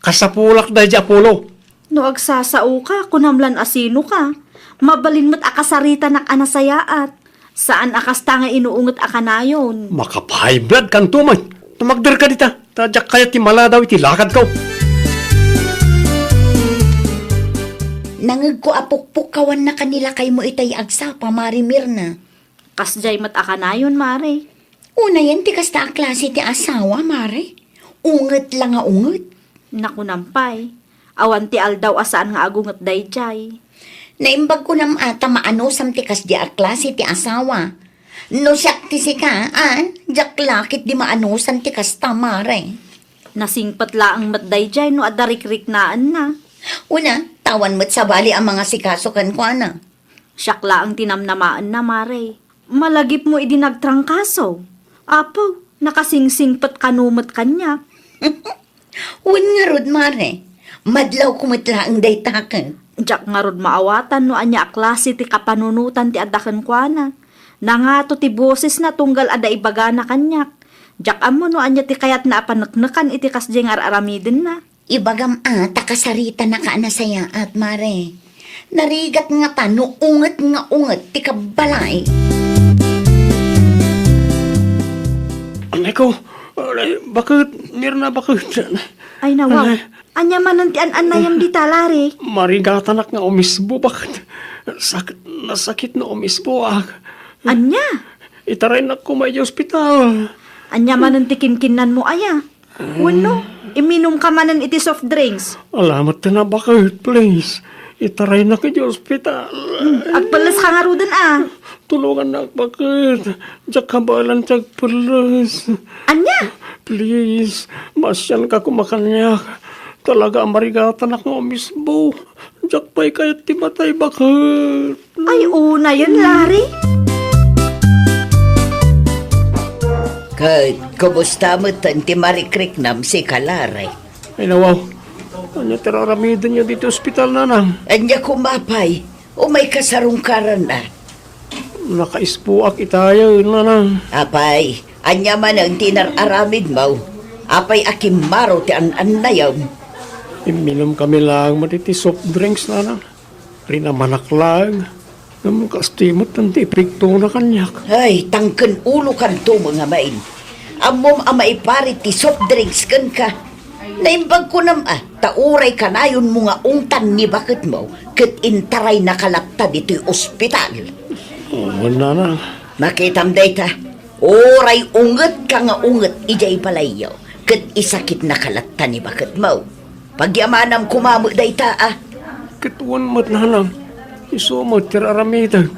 Kasapulak daydi a pulo. No agsasaoka, kunam lan a sinoka. Mabalin met a kasaritanak a nasayaat. Saan a kasta nga inuunget a kanayon. Makapa-high blood kanto man. Tumagderka dita, ta diak kayat ti maladaw iti lakadko. Nangegko a pukpukkawanna ken ni lakaymo itay agsapa, Mare Mirna. Kasdiay met a kanayon, Mare. Unayen ti kasta a klase ti asawa, Mare. Unget la nga unget. Nakunam pay. Awan ti aldaw a saan nga agunget daydiay. Naimbag kunam a ta maanusam ti kasdiay a klase ti asawa. No siak ti sika, a, diak la ketdi maanusan ti kasta, Mare. Nasingpet laeng met daydiay no adda rikriknaenna. Una, ta awan met sabali a mangasikaso kenkuana. Siak laeng ti namnamaenna, Mare. Malagipmo idi nagtrangkaso. Apo, nakasingsingpet kano met kaniak. Wen ngarud, Mare. Madlawko met laeng dayta ket. Diak ngarud maawatan no ania a klase ti kapanunotan ti adda kenkuana. Nangato ti bosesna tunggal adda ibagana kaniak. Diak ammo no ania ti kayatna a paneknekan iti kasdiay nga ar-aramidenna. Ibagam a ta kasaritanaka a nasayaat, Mare. Narigat ngata no unget nga unget ti kabbalay. Anay ko, anay, baket, Mirna, baket. Ay, nawaw. Anay. Ania manen ti an-annayam dita, Larry? Marigatanak nga umisbo, baket. Sak-, nasakit no umisboak. Ania? Itaraynak koma iti ospital. Ania manen ti kinkinnanmo aya? Wenno, iminumka manen iti soft drinks. Alamat ti nabaket, please. Itaraynak iti ospital. Hmm, agpelles ka ngaruden a. Tulongannak, baket. Diak kabaelan ti agpelles. Ania? Please, maasianka koma kaniak. Talaga a marigatanak nga umisbo. Diak pay kayat ti matay baket. Ay, unayen, Larry. Ket kumusta met ti marikriknam sika, Larry? Ay, nawaw. Ania ti ar-aramidenyo ditoy ospital, nanang? Ania koma pay? Umayka sarungkaran a. Nakaispuak itayen, nanang. Apay, ania manen ti inar-aramidmo? Apay a kimmaro ti an-annayem? Imminumkami laeng met iti soft drinks, nanang. Rinamanak laeng. Ngem kasta met ti epektona kaniak. Ay, tangken ulokanto met ngamin. Ammom a maiparit ti soft drinks kenka. Naimbag kunam a, ta uray kanayonmo nga ungtan ni baketmo, ket intaraynaka latta ditoy ospital. Wen, nanang. Makitam dayta, uray ungetka nga unget idiay balayyo, ket isakitnaka latta ni baketmo. Pagyamanam koma met dayta a. Ket wen met, nanang, isu met ti ar-aramidek.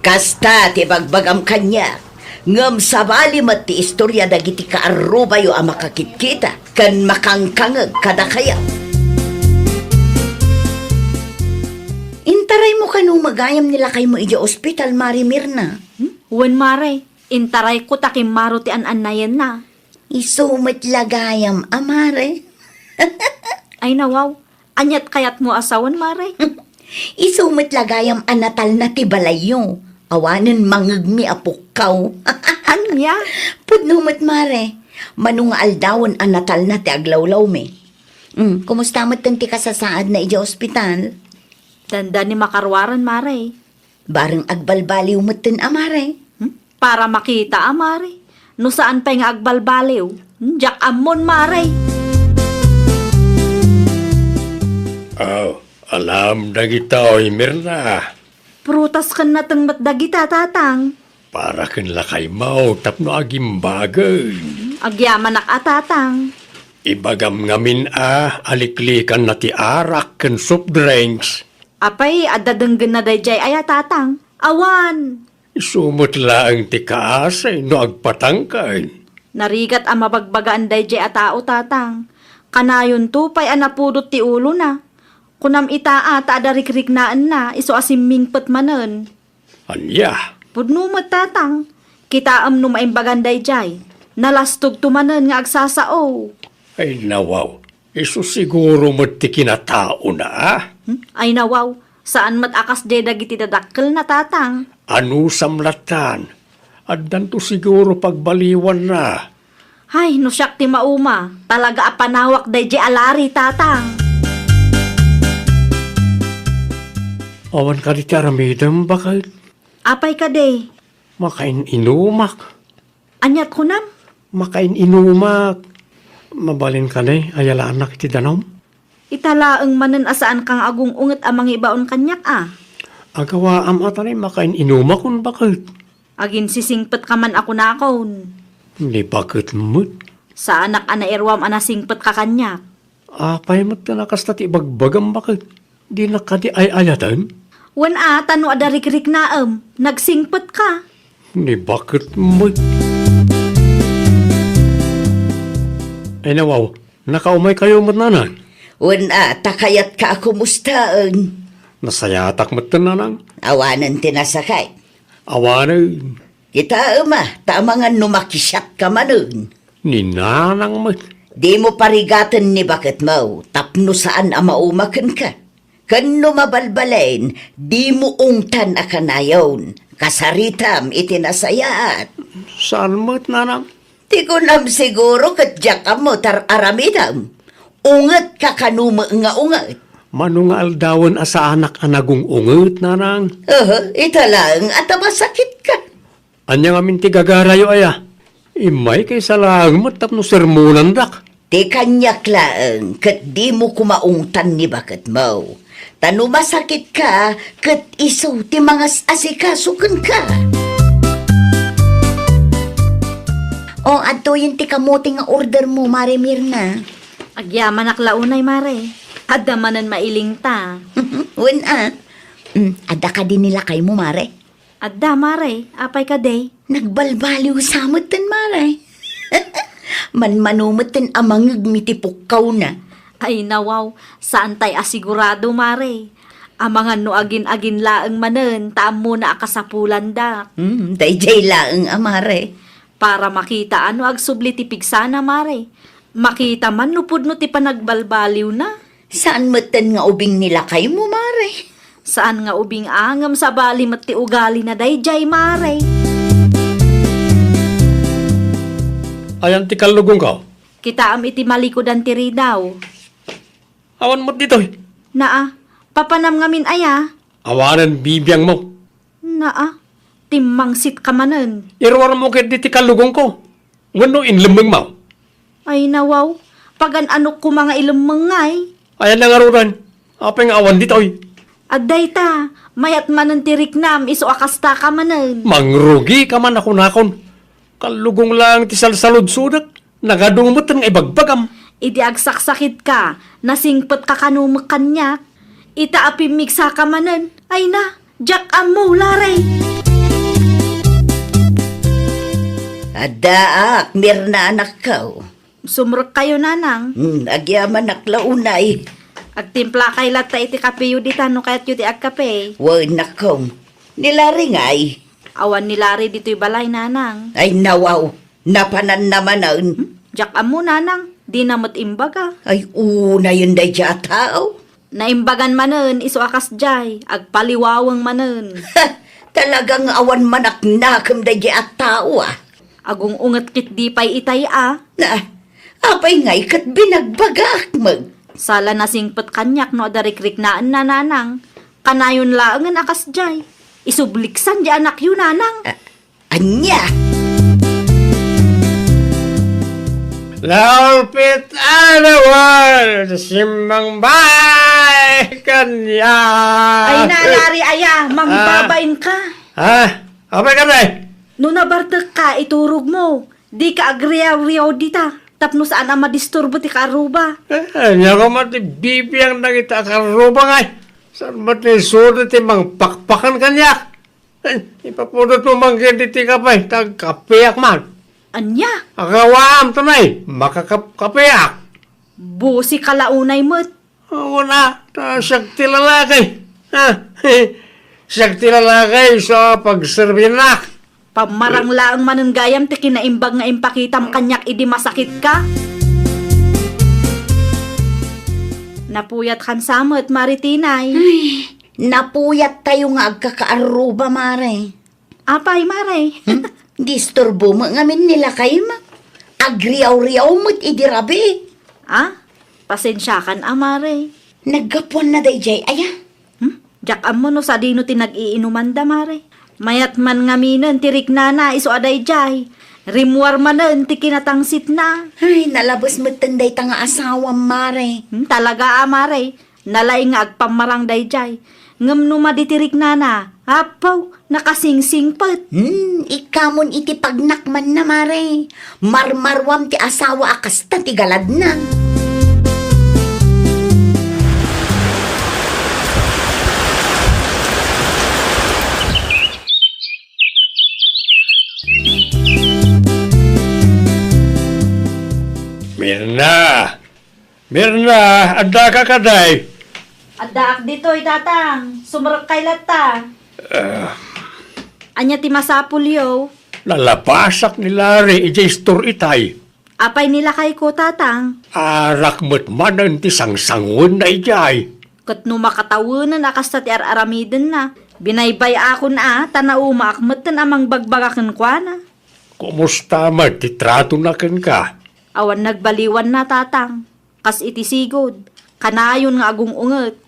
Kasta ti bagbagam kaniak, ngem sabali met ti istoria dagiti kaarrubayo a makakitkita ken makangkangeg kadakayo. Intaraymo kano met gayam ni lakaymo idiay ospital, Mare Mirna? Hmm? Wen, Mare, intarayko ta kimmaro ti an-annayenna. Isu met la gayam a, Mare. Ay, nawaw. Aniat kayatmo a sawen, Mare? Isu met la gayam a natalna ti balayyo. Awanen mangngegmi a pukkaw. Ania? Pudno met, Mare. Mano nga aldawen a natalna ti aglawlawmi. Mm, kumusta met ti kasasaadna idiay ospital? Dandani makaruaren, Mare. Bareng agbalbaliw metten a, Mare. Hmm? Para makita a, Mare. No saan pay nga agbalbaliw, hmm, diak ammon, Mare. Aw, alam dagitoy, Mirna. Prutas ken nateng met dagita, Tatang. Para ken lakaymo tapno agimbagen. Agyamanak a, Tatang. Ibagam ngamin a aliklikanna ti arak ken soft drinks. Apay, adda denggenna daydiay aya, Tatang? Awan. Isu met laeng ti kaasi no agpatangken. Narigat a mabagbagaan daydiay a tao, Tatang. Kanayonto pay a napudot ti ulona. Kunam ita a ta adda rikriknaenna, isu a simmingpet manen. Ania? Pudno met, Tatang. Kitaem no maimbagan daydiay. Nalastogto manen nga agsasao. Ay, nawaw. Isu siguro met ti kinataona, a? Hmm? Ay, nawaw. Saan met a kasdiay dagiti dadakkelna, Tatang. Anusam lattan. Addanto siguro pagbaliwanna. Ay, no siak ti mauma, talaga a panawak daydiay a Larry, Tatang. Awan kadi ti aramidem, baket? Apay kadi? Makain-inumak. Aniat kunam? Makain-inumak. Mabalin kadi a yalaanak iti danum? Ita laeng manen a saanka nga agung-unget a mangibaon kaniak a. Agawaam a ta ni makain-inumakon, baket. Aginsisingpetka man a kunakon. Ni baket met. Saanak a nairuam a nasingpetka kaniak. Apay met ta kasta ti ibagbagam, baket? Dinak kadi ay-ayaten? Wen a, ta no adda rikriknaem, nagsingpetka. Ni baket met. Ay, nawaw, nakaumaykayo met, nanang? Wen a, ta kayatka a kumustaen. Nasayatak metten, nanang. Awanen ti nasakit. Awanen. Kitaem a, ta amangan no makisiatka manen. Ni nanang met. Dimo parigaten ni baketmo tapno saan a mauma kenka. Ken no mabalbalin, dimo ungtan a kanayon. Kasaritam iti nasayaat. Saan met, nanang? Ti kunam siguro ket diak ammo ti ar-aramidem. Ungetka kano met nga unget. Mano nga aldawen a saanak a nagung-unget, nanang? Aha, ita laeng a ta masakitka. Ania ngamin ti gagarayo aya? Immayka isa laeng met tapno sermonandak. Ti kaniak laeng ket dimo koma ungtan ni baketmo. Ta no masakitka, ket isu ti mangas-asikaso kenka. O, adtoyen ti kamote nga ordermo, Mare Mirna. Agyamanak la unay, Mare. Adda manen mailingta. Wen a. Mm, adda kadi ni lakaymo, Mare? Adda, Mare. Apay kadi? Nagbalbaliw sa metten, Mare. Manmano metten a mangngegmi ti pukkawna. Ay, nawaw, saan tay a sigurado, Mare. Amangan no agin-agin laeng manen, ta ammona a kasapulandak. Hmm, daydiay laeng a, Mare. Para makita no agsubli ti pigsana, Mare. Makita man no pudno ti panagbalbaliwna. Saan metten nga ubing ni lakaymo, Mare? Saan nga ubing a, ngem sabali met ti ugalina daydiay, Mare. Ayan ti kallugongko? Kitaem iti malikudan ti ridaw. Awan met ditoy. Naa, papanam ngamin aya? Awanen bibiangmo. Naa, timmangsitka manen. Iruarmo ketdi ti kallugongko. Wenno inlemmengmo? Ay, nawaw, pagan-anok koma nga ilemmeng ngay. Ayan na ngaruden. Apay nga awan ditoy? Adda ita, mayat manen ti riknam, isu a kasta ka manen. Mangrugika man a kunakon. Kallugong laeng ti salsaludsodek. Nagadung met nga ibagbagam. Idi agsaksakitka, nasingpetka kano met kaniak. Ita a pimmigsaka manen. Ay na, diak ammo, Lare. Addaak, Mirna anakko. Sumrekkayo, nanang. Hmm, agyamanak la unay. Agtimplakay latta iti kapeyo dita no kayatyo ti agkape. Wen, nakkom. Ni Lare ngay? Awan ni Lare ditoy balay, nanang. Ay, nawaw. Napananna manen. Hmm? Diak ammo, nanang. Dina met imbaga. Ay, unayen daydiay a tao. Naimbagan manen, isu a kasdiay. Agpaliwaweng manen. Talaga nga awan manaknakem daydiay a tao, a. Agung-unget ketdi pay itay a. Na, apay ngay ket binagbagaak met? Sala nasingpet kaniak no adda rikriknaenna, nanang. Kanayon laengen a kasdiay. Isubliksan di anakyo, nanang. A-, ania? Laulpit a nawan, simmang bay kaniak. Ay na, Lare, aya, mangbabain ka. Ah, apay ka, tay? No nabartek ka, iturog mo. Di ka agriaw-riaw dita, tapno saan a madisturbo ti kaarruba. Eh, ania koma ti bibiang dagita a kaarruba ngay? Saan met ni sudi ti mangpakpakan kaniak? Eh, ipapudot mo man ketdi ti kape, ta agkapeak man. Ania? Agawaam ta nay, makakapkapeak. Busi ka la unay met. Awan a, ta siak ti lalaki. Ha? Siak ti lalaki, isu a pagserbinak. Pammarang laeng manen gayam ti kinaimbag nga impakitam kaniak idi masakitka. Napuyat kan sa met, Mare Tinay. Ay, napuyat tayo nga agkakaarruba, Mare. Apay, Mare? Hmm? Disturbo mo ngamin ni lakaymo. Agriaw-riaw met idi rabii. Ah, pasensiakan a, Mare. Naggapuanna daydiay aya? Hmm? Diak ammo no sadino ti nag-iinumanda, Mare. Mayat man ngaminen ti riknana isu a daydiay. Rimmuar manen ti kinatangsitna. Ay, nalabes metten dayta nga asawam, Mare. Hmm, talaga a, Mare. Nalaing nga agpammarang daydiay. Ngem no madi ti riknana, apo, nakasingsingpet. Hmm, ikkamon iti pagnakmanna, Mare. Marmaruam ti asawa a kasta ti galadna. Mirna! Mirna, addaka kadi? Addaak ditoy, Tatang. Sumrekkay latta. Ah. Ania ti masapulyo? Nalabasak ni Larry idiay store itay. Apay ni lakayko, Tatang? Arak met manen ti sangsanguenna idiay. Ket no makatawenen a kasta ti ar-aramidenna, binaybay-akon a, ta naumaak metten a mangbagbaga kenkuana. Kumusta met ti tratona kenka? Awan nagbaliwanna, Tatang. Kas iti sigud, kanayon nga agung-unget.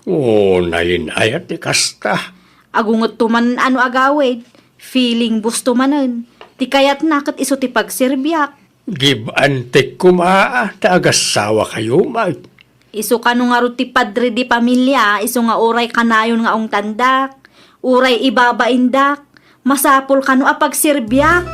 Unayen aya ti kasta? Agungetto manen a no agawid, feeling busto manen. Ti kayatna ket isu ti pagserbiak. Gib-antik koma ta agasawa kayo met. Isu kano ngarud ti padre di pamilia, isu nga uray kanayon nga ungtandak, uray ibabaindak, masapul kano a pagserbiak.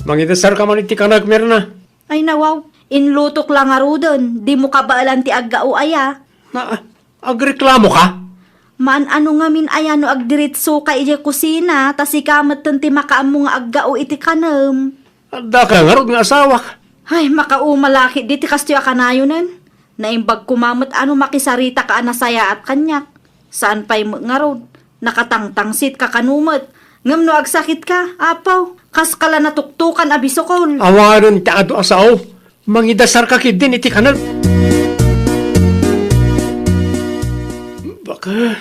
Mangidasar ka man iti kanak, Mirna. Ay, nawaw, inlutok la ngaruden, dimo kabaelan ti aggao aya. Na, agreklamo ka? Maan-ano ngamin aya no agdiritsoka idiay kusina, ta sika metten ti makaammo nga aggao iti kanem. Addaka ngarud nga asawak? Ay, makauma la ketdi ti kastoy a kanayonen. Naimbag koma met a no makisaritaka a nasayaat kaniak. Saan pay met ngarud, nakatangtangsitka kano met. Ngem no agsakitka, apo, kaska la natuktokan a bisukol. Awanen ti adu a sao. Mangidasarka ketdin iti kanem. Baket,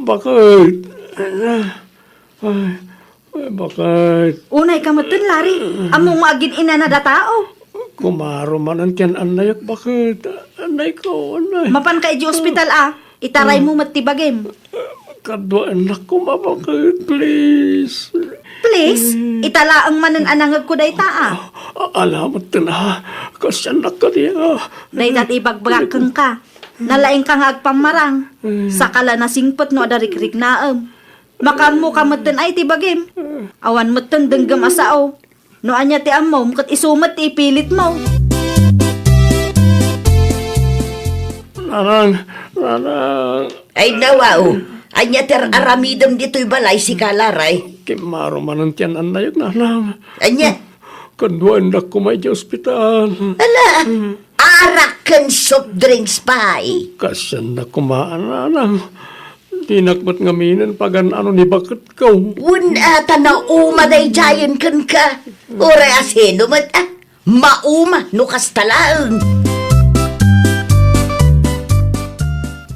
baket. Ay, ay, baket. Unayka metten, Larry. Ammom nga agin-inanad a tao. Kumaro manen ti an-annayek, baket. Annayko, annay. Mapanka idiay ospital a. Itaraymo met ti bagim. Kaduaennak koma, baket, please. Please? Ita laeng manen a nangegko dayta a. A-, ala metten a. Kasiannak kadi a. Dayta ti ibagbagak kenka. Nalaingka nga agpammarang. Saka la nasingpet no adda rikriknaem. Makaammoka metten a iti bagim. Awan metten denggem a sao. No ania ti ammom, ket isu met ti ipilitmo. Nanang, nanang. Ay, nawaw. Ania ti ar-aramidem ditoy balay, sika, Larry? Kimmaro manen ti an-annayek, nanang. Ania? Kaduaennak koma idiay ospital. Ala, arak ken soft drinks pay. Kasiannak koma, nanang. Dinak met ngaminen pagan-ano ni baketko. Wen a, ta nauma daydiayen kenka. Uray a sino met a, mauma no kasta laeng.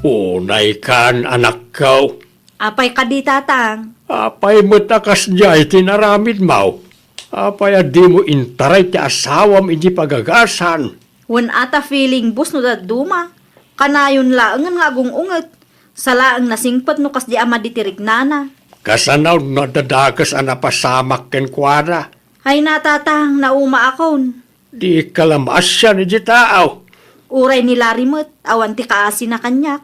Unaykan, anakko. Apay kadi, tatang? Apay met a kasdiay ti inaramidmo? Apay a dimo intaray ti asawam idiay pagagasan? Wen a, ta feeling bus no dadduma. Kanayon laengen nga agung-unget. Salaeng nasingpet no kasdi a madi ti riknana. Kasano no adda dakes a napasamak kenkuana? Ay na, tatang, naumaakon. Dika la maasian idiay tao. Uray ni Larry met, awan ti kaasina kaniak.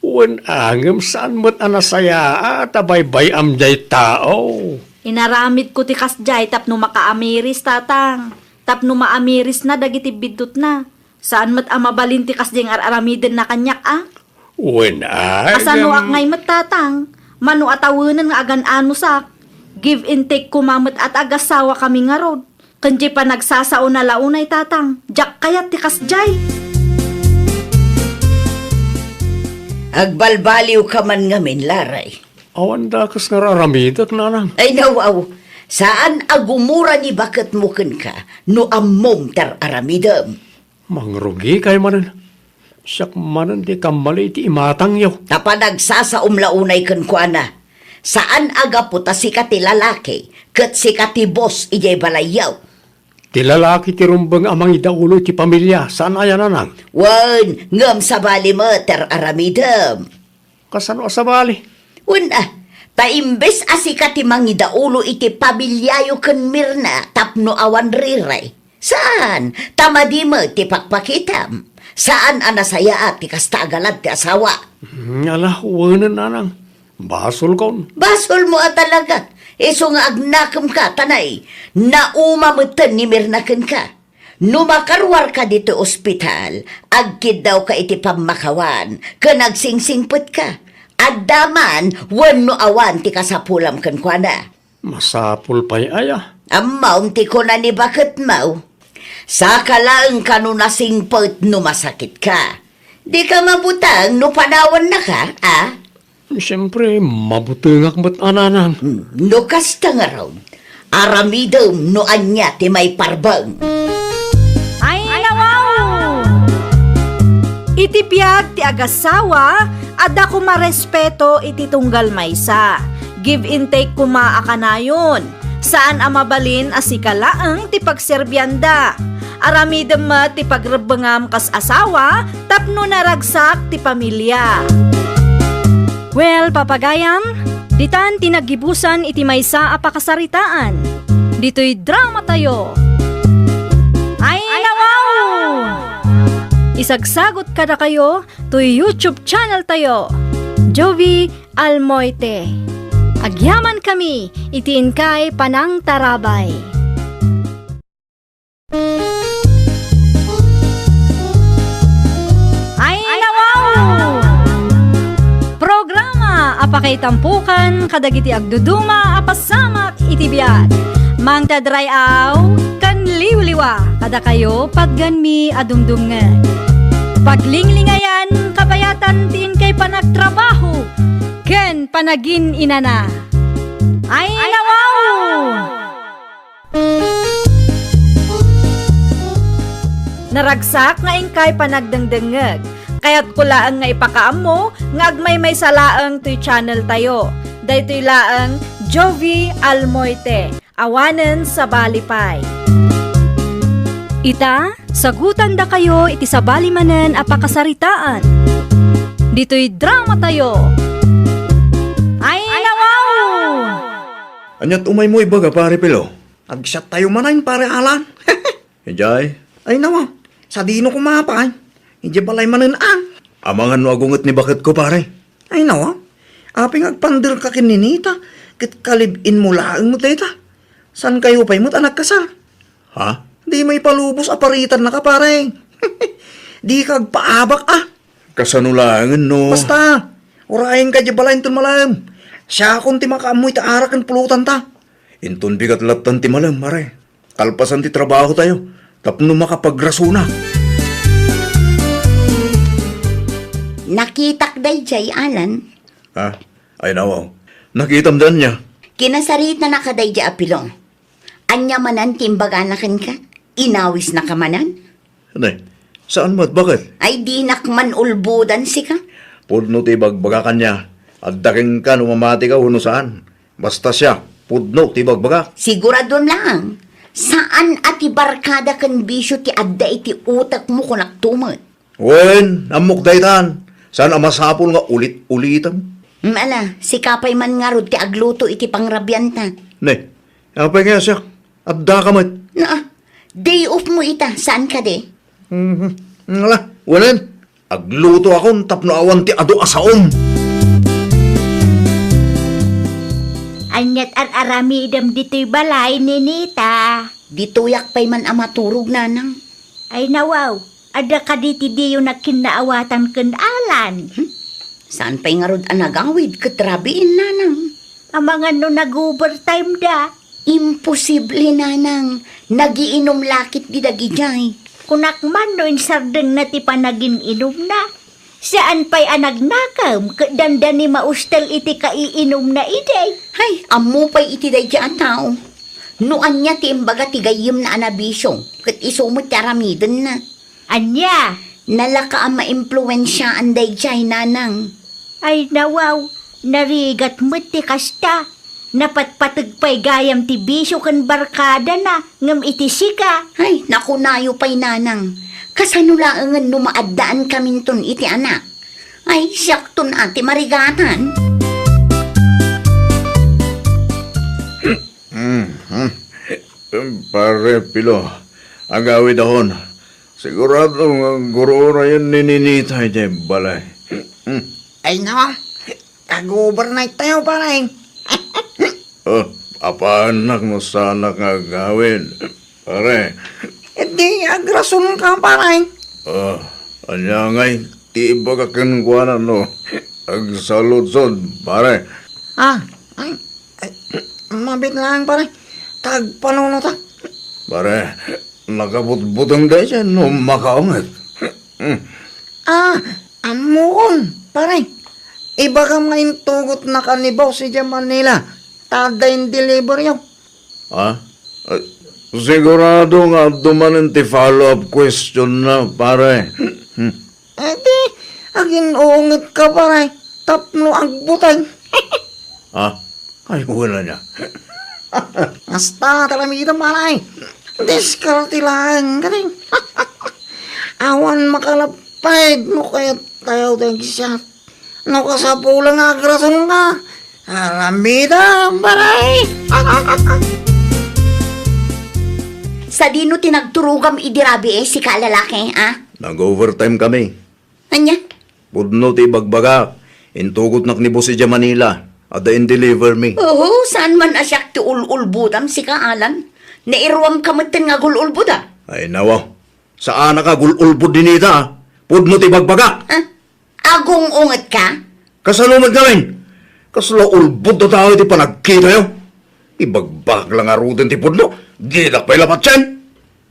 Wen a, ngem saan met a nasayaat a baybay-am diay tao. Inaramidko ti kasdiay tapno makaamiris, tatang. Tapno maamirisna dagiti biddutna. Saan met a mabalin ti kasdiay nga ar-aramidenna kaniak a. Wen a, Kasanoak ngay met, tatang? Mano a tawenen nga agan-anosak. Give and take koma met a ti agasawakami ngarud. Ken diay panagsasaona la unay, tatang, diak kayat ti kasdiay. Agbalbaliwka man ngamin, Larry. Awan dakes nga ar-aramidek, nanang. Ay, nawaw. Saan a gumura ni baketmo kenka no ammom ti ar-aramidem. Mangrugikay manen. Siak manen ti kammali iti imatangyo. Ta panagsasaom la unay kenkuana. Saan a gapu ta sika ti lalaki, ket sika ti boss idiay balayyo. Ti lalaki ti rumbeng a mangidaulo iti pamilia, saan aya, nanang? Wen, ngem sabali met ti ar-aramidem. Kasano a sabali? Wen a, ta imbes a sika ti mangidaulo iti pamiliayo ken Mirna tapno awan riray. Saan, ta madi met ti pakpakitam. Saan a nasayaat ti kasta a galad ti asawa. Hmm, ala, wenen, nanang. Basolkon. Basolmo a talaga. Isu nga agnakemka, ta nay, nauma metten ni Mirna kenka. No makaruarka ditoy ospital, agkiddawka iti pammakawan ken agsingsingpetka. Adda man wenno awan ti kasapulam kenkuana. Masapul pay aya? Ammom ti kuna ni baketmo. Saka laeng kano nasingpet no masakitka. Dika mabuteng no panawennaka, a? Siempre, mabutengak met a, nanang. Hmm, no kasta ngarud, aramidem no ania ti maiparbeng. Ay, nawaw! Iti biag ti agasawa, adda koma respeto iti tunggal maysa. Give and take koma a kanayon. Saan a mabalin a sika laeng ti pagserbianda. Aramidem met ti pagrebbengam kas asawa tapno naragsak ti pamilia. Well, papagayam, ditan ti naggibusan iti maysa a pakasaritaan. Ditoy dramatayo. Ay, nawaw! Isagsagot kadakayo toy YouTube channel tayo, Jovie Almoite. Agyamankami iti inkay panangtarabay. Ay, nawaw! Programa Itampukan kadagiti agduduma a pasamak iti biag. Mangted ray-aw ken liwliwa kadakayo, patganmi a dumdumngeg. Paglinglingayan, kabayatan ti inkay panagtrabaho ken panagin-inana. Ay, nawaw! Naragsak nga inkay panagdengdengngeg. Kayatko laeng nga ipakaammo nga agmaymaysa laeng toy channel tayo. Daytoy laeng Jovie Almoite, awanen sabali pay. Ita, sagutandakayo iti sabali manen a pakasaritaan. Ditoy drama tayo. Ay, nawaw! Ania't umaymo ibaga, Pare Pilo? Agsiattayo manen, Pare Alan. Idiay? Ay, nawa. Sadino koma pay? Idiay balay manen, a. Amangan no agunget ni baketko, pare. Ay, nawa. Apay nga agpanderka ken ni Nita, ket kalib-inmo laeng met dayta. Saankayo pay met a nagkasar? Ha? Dimo ipalubos a paritannaka, pare. Dika agpaabak, a. Kasano laengen no? Basta, urayenka idiay balay inton malem. Siakon ti makaammo iti arak ken pulotanta. Inton bigat lattan ti malem, pare. Kalpasan ti trabaho tayo, tapno makapagrasona. Nakitak daydiay, Alan. Ha? Ay, nawaw. Nakitam da ania? Kinasaritanaka daydiay a Pilo. Ania manen ti imbagana kenka? Inawisnaka manen? Ne, saan met, baket? Ay, dinak man ulbodan sika. Pudno ti ibagbagak ania. Adda kenka no mamatika wenno saan. Basta siak, pudno ti ibagbagak. Siguraduem laeng, saan a ti barkada ken bisio ti adda iti utekmo, kunakto met. Wen, ammok daytan. Saan a masapul nga ulit-ulitem? Mm, ala, sika pay man ngarud ti agluto iti pangrabianta. Ne, apay nga siak? Addaka met. Naa, day off mo ita, saan kadi? Mhm. Ala, wenen. Aglutoakon tapno awan ti adu a saom. Ania't ar-aramidem ditoy balay, Ninita? Ditoyak pay man a maturog, Nanang. Ay, nawaw, adda kadi ti diyo nagkinnaawatan ken Alan? Hmm? Saan pay ngarud a nagawid ket rabiin, Nanang? Amangan no nag-overtime da. Imposible, Nanang. Nagiinum la ketdi dagidiay. Kunak man no insardengna ti panagin-inumna. Saan pay a nagnakem ket dandani maustel iti kaiinumna idi. Hay, ammo pay iti daydiay a tao. No ania ti imbaga ti gayyemna a nabisio, ket isu met ti aramidenna. Ania? Nalaka a maimpluensiaan daydiay, Nanang. Ay, nawaw, narigat met ti kasta. Napatpateg pay gayam ti bisio ken barkadana, ngem iti sika. Ay, nakunayo pay, Nanang. Kasano laengen no maaddaankaminton iti anak? Ay, siakton a ti marigatan. Mhm. Pare Pilo, agawidakon. Sigurado nga agur-urayen ni Ninita idiay balay. Ay, nawa, kag-overnight tayo, pare. Oh, apanak no saanak nga agawid, pare. Iti agrasonka, pare. Oh, ania ngay ti ibaga kenkuana no agsaludsod, pare? Ah, ay, ay, mabit lang, pare. Tagpanunotak. Pare, nakabutbuteng daydiay no makaunget. Ah, ammokon, pare. Ibagam nga intugotnaka ni boss idiay Manila. Ta adda in-deliver yo. Ah? Eh, sigurado nga adu manen ti follow-up question na, pare. Hmm. Eh, di, agin-ungetka, pare, tapno agbuteng. Ah? Ay, wala niya. Basta, talamita, pare. Diskarte lang, galing. Awan makalapad, no kayat tayo, thanks, siya. No kasapulan nga agrasonka, aramidem, pare. Sadino ti nagturogam idi rabii, sika a lalaki, a? Nag-overtime kami. Ania? Pudno ti ibagbagak. Intugotnak ni boss idiay Manila. Adda in-deliver mi. Oho, saan man a siak ti ul-ulbodam, sika, Alan? Nairuamka metten nga agul-ulboda? Ay, nawa. Saanak a gul-ulbod dinita, a. Pudno ti ibagbagak. Ha? Agung-ungetka? Kasano met ngamin? Kasla ulbod a tao iti panagkitayo. Ibagbagak la ngaruden ti pudno, dinak pay la patien.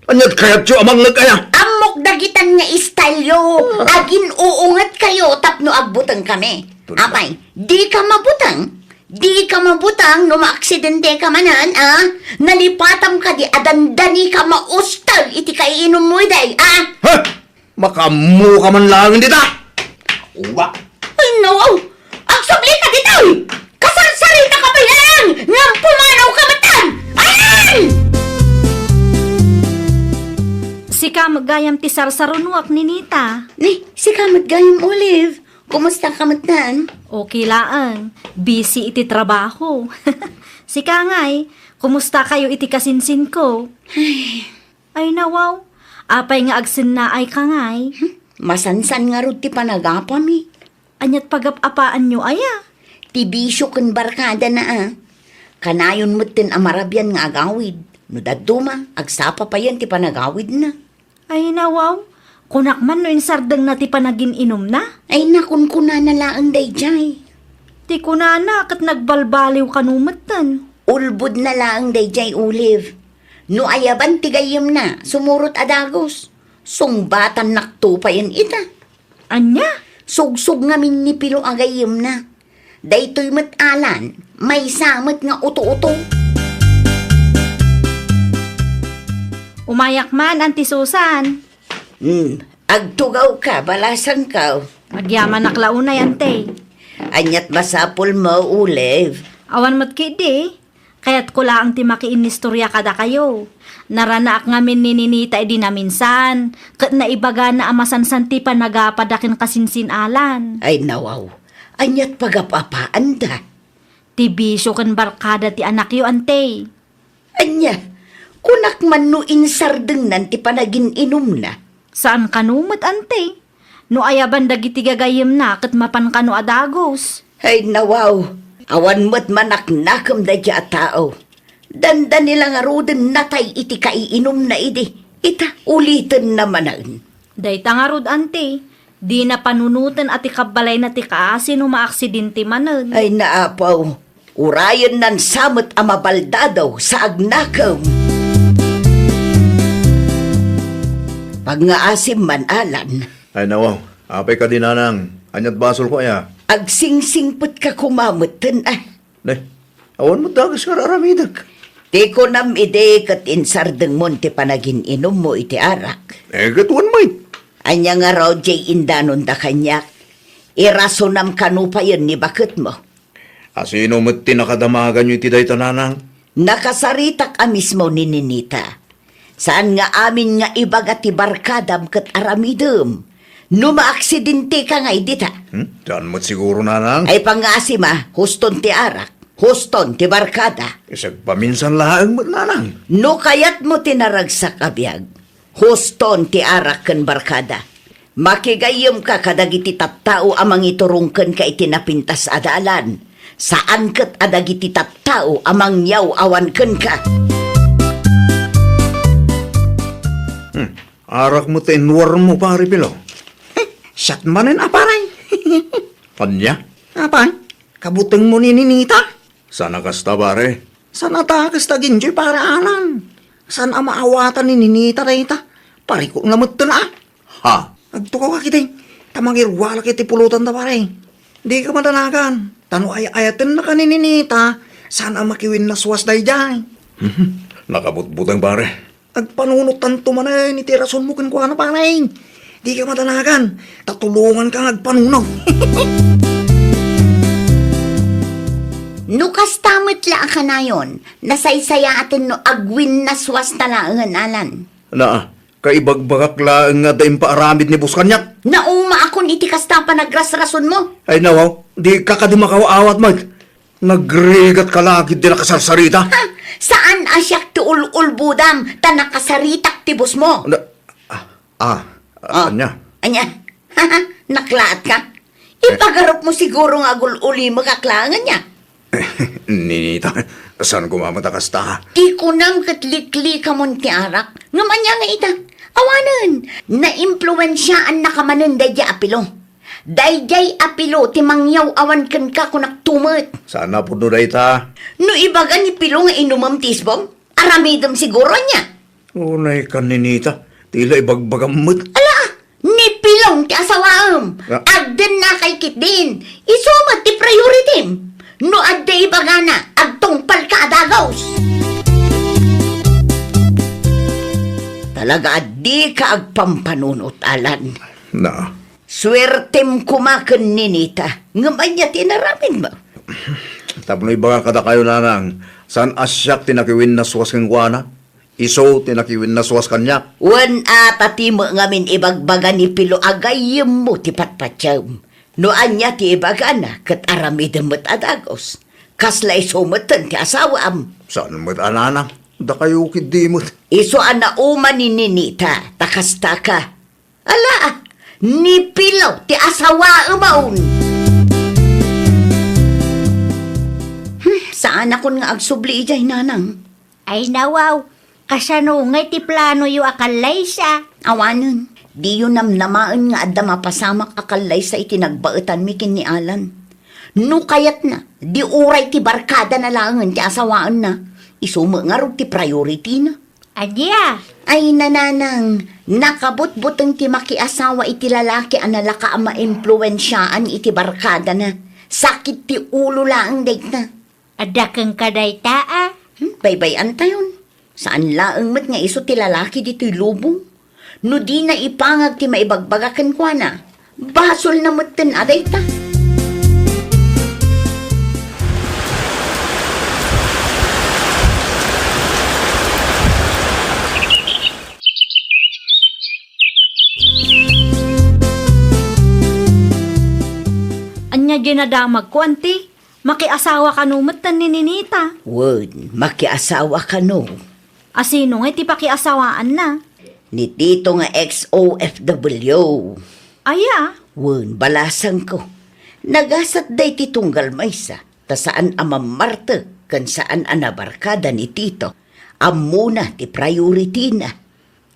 Ania't kayatyo a mangngeg aya? Ammok dagitan nga style-yo. Ah. Agin-uungetkayo tapno agbutengkami. Tuna. Apay, dika mabuteng? Dika mabuteng no maaksidenteka manen, a? Nalipatam kadi a dandanika maustel iti kaiinummo idi, a? Ha? Makaammoka man laeng dita! Wa! Ay, nawaw! Agsublika ditoy! Kasarsaritaka pay laeng ngem pumanawka metten! Ayan! Sika met gayam ti sarsarunoak, Ninita. Ni, sika met gayam, Olive. Kumustaka metten? Okay laeng. Busy iti trabaho. Sika ngay, kumustakayo iti kasinsinko? Ay, Ay, nawaw, apay nga agsennaayka ngay? Hmm, masansan ngarud ti panagapami. Ania't pagap-apaanyo aya? Ti bisio ken barkadana a. Kanayon metten a marabian nga agawid. No dadduma, agsapa payen ti panagawidna. Ay, nawaw, kunak man no insardengna ti panagin-inumna? Ay, nakunkunana laeng daydiay. Ti kunana ket nagbalbaliw kano metten. Ulbodna laeng daydiay, Olive. No ayaban ti gayyemna, sumurot a dagus. Sungbatannakto payen ita. Ania? Sugsog ngamin ni Pilo a gayyemna. Daytoy met, Alan, maysa met nga uto-uto. Umayak man, Anti Susan. Hmm, agtugawka, balasangko. Agyamanak la unay, Ante. Ania't masapulmo, Olive? Awan met ketdi. Kayatko laeng ti makiinnistorya kadakayo. Naranaak ngamin ni Ninita idi naminsan, ket naibagana a masansan ti panagapada ken kasinsin-alan. Ay, nawaw. Ania't pagap-apaanda? Ti bisio ken barkada ti anakyo, Ante. Ania, kunak man no insardengnan ti panagin-inumna? Saan kano met, Ante. No ayaban dagiti gagayyemna ket mapan kano a dagus. Ay, nawaw, awan met manaknakem daydiay a tao. Dandani la ngaruden natay iti kaiinumna idi. Ita, ulitenna manen. Dayta ngarud, Ante, dina panunoten a ti kabbalayna ti kaasi no maaksidente manen. Ay, naapaw. Urayennan sa met a mabaldado sa agnakem. Pagngaasim man, Alan. Ay, nawaw. Apay kadi, nanang? Ania't basolko aya? Agsingsingpetka koma metten, a. Ne, awan met dagus nga ar-aramidek. Ti kunam idi ket insardengmon ti panagin-inummo iti arak. Eh, ket wen met. Ania ngarud diay indanonda kaniak? Irasonam kano payen ni baketmo. A sino met ti nakadamaganyo iti dayta, nanang? Nakasaritak a mismo ni Ninita. Saan nga amin nga ibaga ti barkadam ket aramidem no maaksidenteka nga idi ta. Hmm? Saan met siguro, nanang? Ay, pangngaasim a, huston ti arak, huston ti barkada. Isagpaminsan laeng met, nanang. No kayatmo ti naragsak a biag, huston ti arak ken barkada. Makigayyemka kadagiti tattao a mangiturong kenka iti napintas a dalan. Saan ket a dagiti tattao a mangyaw-awan kenka. Hmm. Arak met ti inwarmo, Pare Pilo. Eh, siak manen a, pare. Ania? Apay, kabutengmo ni Ninita? Saan a kasta, pare? Saan a ta kasta, Ginjoy, Pare Alan? Saan a maawatan ni Ninita dayta? Parikutna metten a. Ha? Agtukaw ka ketdi, ta mangiruarek iti pulotanta, pare. Dika madanagan, ta no ay-ayatennaka ni Ninita, saan a makiwinnaswas daydiay. Mhm. Nakabutbuteng, pare. Agpanunottanto manen iti rasonmo kenkuana, pare. Dika madanagan, ta tulonganka nga agpanunot. No kasta met la a kanayon, nasaysayaaten no agwinnaswasta laengen, Alan. Naa, kaibagbagak laeng nga adda impaaramid ni Boss kaniak. Naumaakon iti kasta a panagrasrasonmo. Ay, nawaw, dika kadi makaawat met. Nagrigatka la ketdi nakasarsarita. Ha? Saan a siak ti ul-ulbodam ta nakasaritak ti bossmo? Na, ah, ah, Ah, ania? Ania? Naklaatka? Eh. Ipagarupmo siguro nga agul-ulimekak laeng ania? Ninita, saan koma met a kasta? Ti kunam ket liklikamon ti arak. Ngem ania nga ita? Awanen, naimpluensiaannaka manen daydiay a Pilo. Daydiay a Pilo ti mangyaw-awan kenka, kunak tumet. Saan a pudno dayta? No ibaga ni Pilo nga inumem ti isbom, aramidem siguro ania? Unay kan Ninita, tila ibagbagam met. Ala, ni Pilong ti asawaem. Ah. Agden na kay kitdin. Isu met ti priority. No adda ibagana, agtungpal ka a dagos. Talaga a di ka agpampanunot, Alan. Na. Suertem koma ken Ninita. Ngem ania ti inaramidmo? Tapno ibaga kadakayo, Nanang, saan a siak ti nakiwinnaswas kenkuana? Isu ti nakiwinnaswas kaniak. Wen a, ta ti met ngamin ibagbaga ni Pilo a gayyemmo ti patpatiem. No ania ti ibagana, ket aramidem met a dagos. Kasla isu metten ti asawaam. Saan met a, Nanang? Dakayo ketdi met. Isu a nauma ni Ninita, ta kasta ka. Ala, ni Pilo ti asawaem. Hmm, saanakon nga agsubli idiay, Nanang. Ay, nawaw, kasano ngay ti planoyo a kallaysa? Awanen, diyo namnamaen nga adda mapasamak a kallaysa iti nagbaetanmi ken ni Alan. No kayatna, di uray ti barkadana laengen ti asawaenna. Isu met ngarud ti priority-na. Ania? Ay, Nanang, nakabutbuteng ti makiasawa iti lalaki a nalaka a maimpluensiaan iti barkadana. Sakit ti ulo laeng dayta. Adda kenka dayta, a? Hmm, baybay-antayon. Saan laeng met nga isu ti lalaki ditoy lubong. No dina ipangag ti maibagbaga kenkuana, basolna metten a dayta. Ania diay nadamagko, anti? Makiasawa kano metten ni Ninita? Wen, makiasawa kano. A sino ngay ti pakiasawaanna? Ni Tito nga ex-O F W. Aya? Wen, balasangko. Nagasat daytoy tunggal maysa, ta saan a mammartek ken saan a nabarkada ni Tito. Ammona ti priority-na.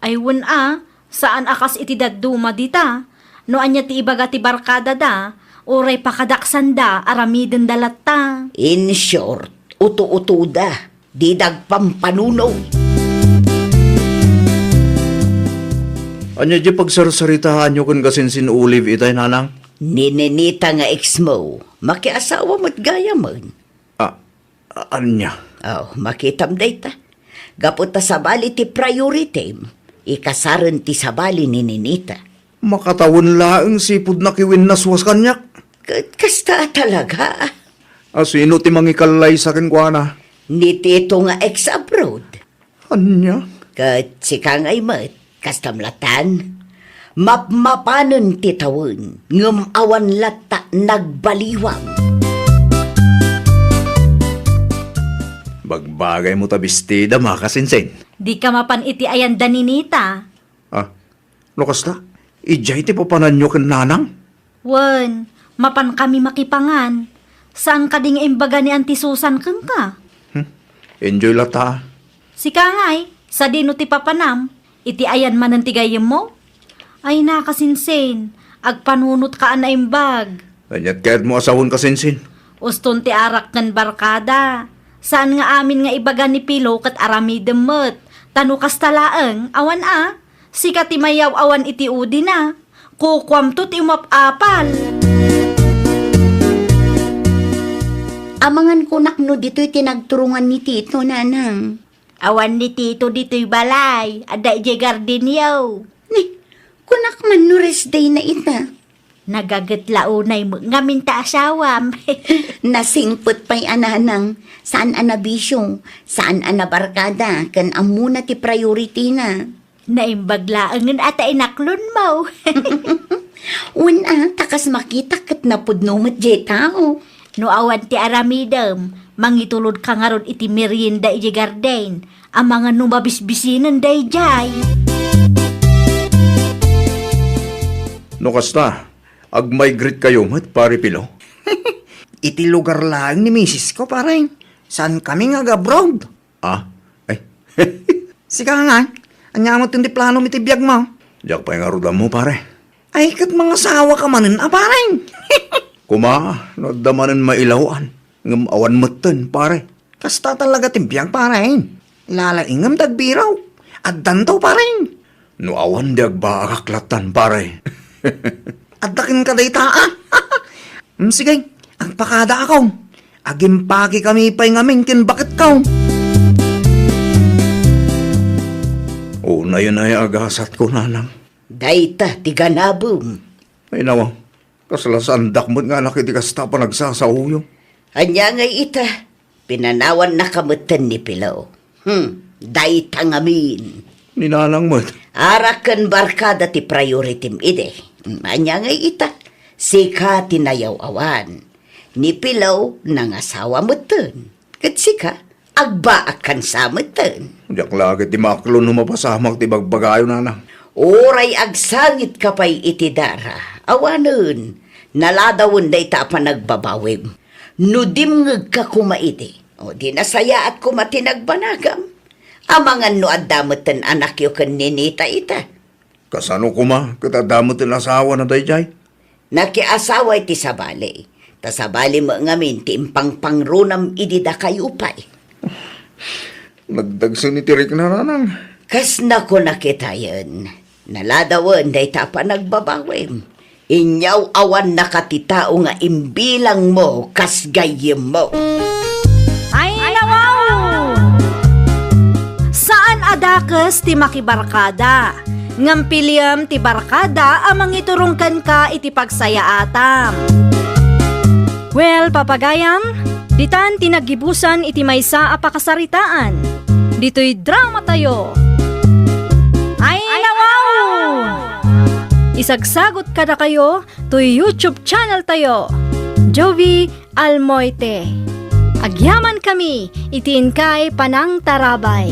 Ay wen a, saan a kas iti dadduma dita. No ania ti ibaga ti barkadada, uray pakadaksanda, aramidenda latta. In short, uto-utoda, dida agpampanunot. Ania diay pagsarsaritaanyo ken kasinsin Olive itay, Nanang? Ni Ninita nga ex-mo, makiasawa met gayamen. Ah, a-, ania? Oh, makitam dayta. Gapu ta sabali ti priority-m, ikasaren ti sabali ni Ninita. Makatawen laeng sipud nakiwinnaswas kaniak. Ket kasta a talaga. A sino ti mangikallaysa kenkuana? Ni Tito nga ex-abroad. Ania? Ket sika ngay met, kastam latan. Mapmapanen ti tawen, ngem awan latta nagbaliwang. Bagbagaymo ta bestida, makasinsin. Dika mapan iti ayan da Ninita. Ah, no kasta, idiay ti papananyo ken Nanang? Wen, mapan kami makipangan. Saan kadi nga imbaga ni Auntie Susan kenka? Hmm? Enjoy latta. Sika ngay, sadino ti papanam? Iti ayan manen ti gayyemmo? Ay, nakasinsin, agpanunot ka a naimbag. Aniat kayatmo a sawen, kasinsin? Uston ti arak ken barkada. Saan nga amin nga ibaga ni Pilo ket aramidem met. Ta no kasta laeng, awan a. Sika ti mayaw-awan iti udina. Kukuamto ti umap-apal. Amangan kunak no ditoy ti nagturungan ni Tito, Nanang. Awan ni Tito ditoy balay. Adda idiay gardenyo. Ni, kunak man no rest day na ita. Nagaget la unay met ngamin ta asawam. Nasingpet pay a Nanang, saan a nabisio, saan a nabarkada, ken ammona ti priority-na. Naimbag laengen a ta inaklonmo. Wen a, ta kas makitak ket napudno met diay tao. No awan ti aramidem, mangitulodka ngarud iti merienda idiay garden, amangan no mabisbisinen daydiay. No kasta, agmigrate kayo met, Pare Pilo? Iti lugar laeng ni misisko, pare. Saan kami nga ag-abroad? Ah? Ay. Sika nga, ania met ti planom iti biagmo? Diak pay ngarud ammo, pare. Ay, ket mangasawaka manen a, pare. Kuma, no adda manen mailaw-an, ngem awan metten, pare. Kasta talaga ti biag, pare. Lalaingem ti agbiraw. Addanto, pare. No awan di agbaagak lattan, pare. Adda kenka dayta, a. Mm, sige, agpakadaakon. Agimpakekami pay ngamin ken baketko. Unayen a agasatko, nanang. Dayta ti ganabem. Ay, nawa, kasla saandak met nga anak iti kasta a panagsasaoyo. Ania ngay ita? Pinanawannaka metten ni Pilo. Hmm, dayta ngamin. Ni nanang met. Arak ken barkada ti prioritim idi. Hmm, ania ngay ita? Sika ti nayaw-awan. Ni Pilo nangasawa metten. Ket sika, agbaakkan sa metten. Diak la ket ti maklo no mapasamak ti bagbagayo, nanang. Uray agsangitka pay iti dara, awanen, naladawen dayta a panagbabawim. No dimngegka koma idi, o di nasayaat koma ti nagbanagam. Amangan no adda metten anakyo ken ninita ita. Kasano koma ket adda metten asawana daydiay? Nakiasawa iti sabali. Ta sabali met ngamin ti impangpangronam idi dakayo pay. Nagdagsen iti rikna, nanang. Kasna koma kitayen, naladawen dayta a panagbabawim. Inyaw-awannaka ti tao nga imbilangmo kas gayyemmo. Ay, nawaw! Saan a dakes ti makibarkada, ngem piliem ti barkada a mangiturong kenka iti pagsayaatam. Well, papagayam, ditan ti naggibusan iti maysa a pakasaritaan. Ditoy dramatayo. Ay, nawaw! Isagsagot kadakayo toy YouTube channel tayo, Jovi Almoite. Agyamankami iti inkay panangtarabay.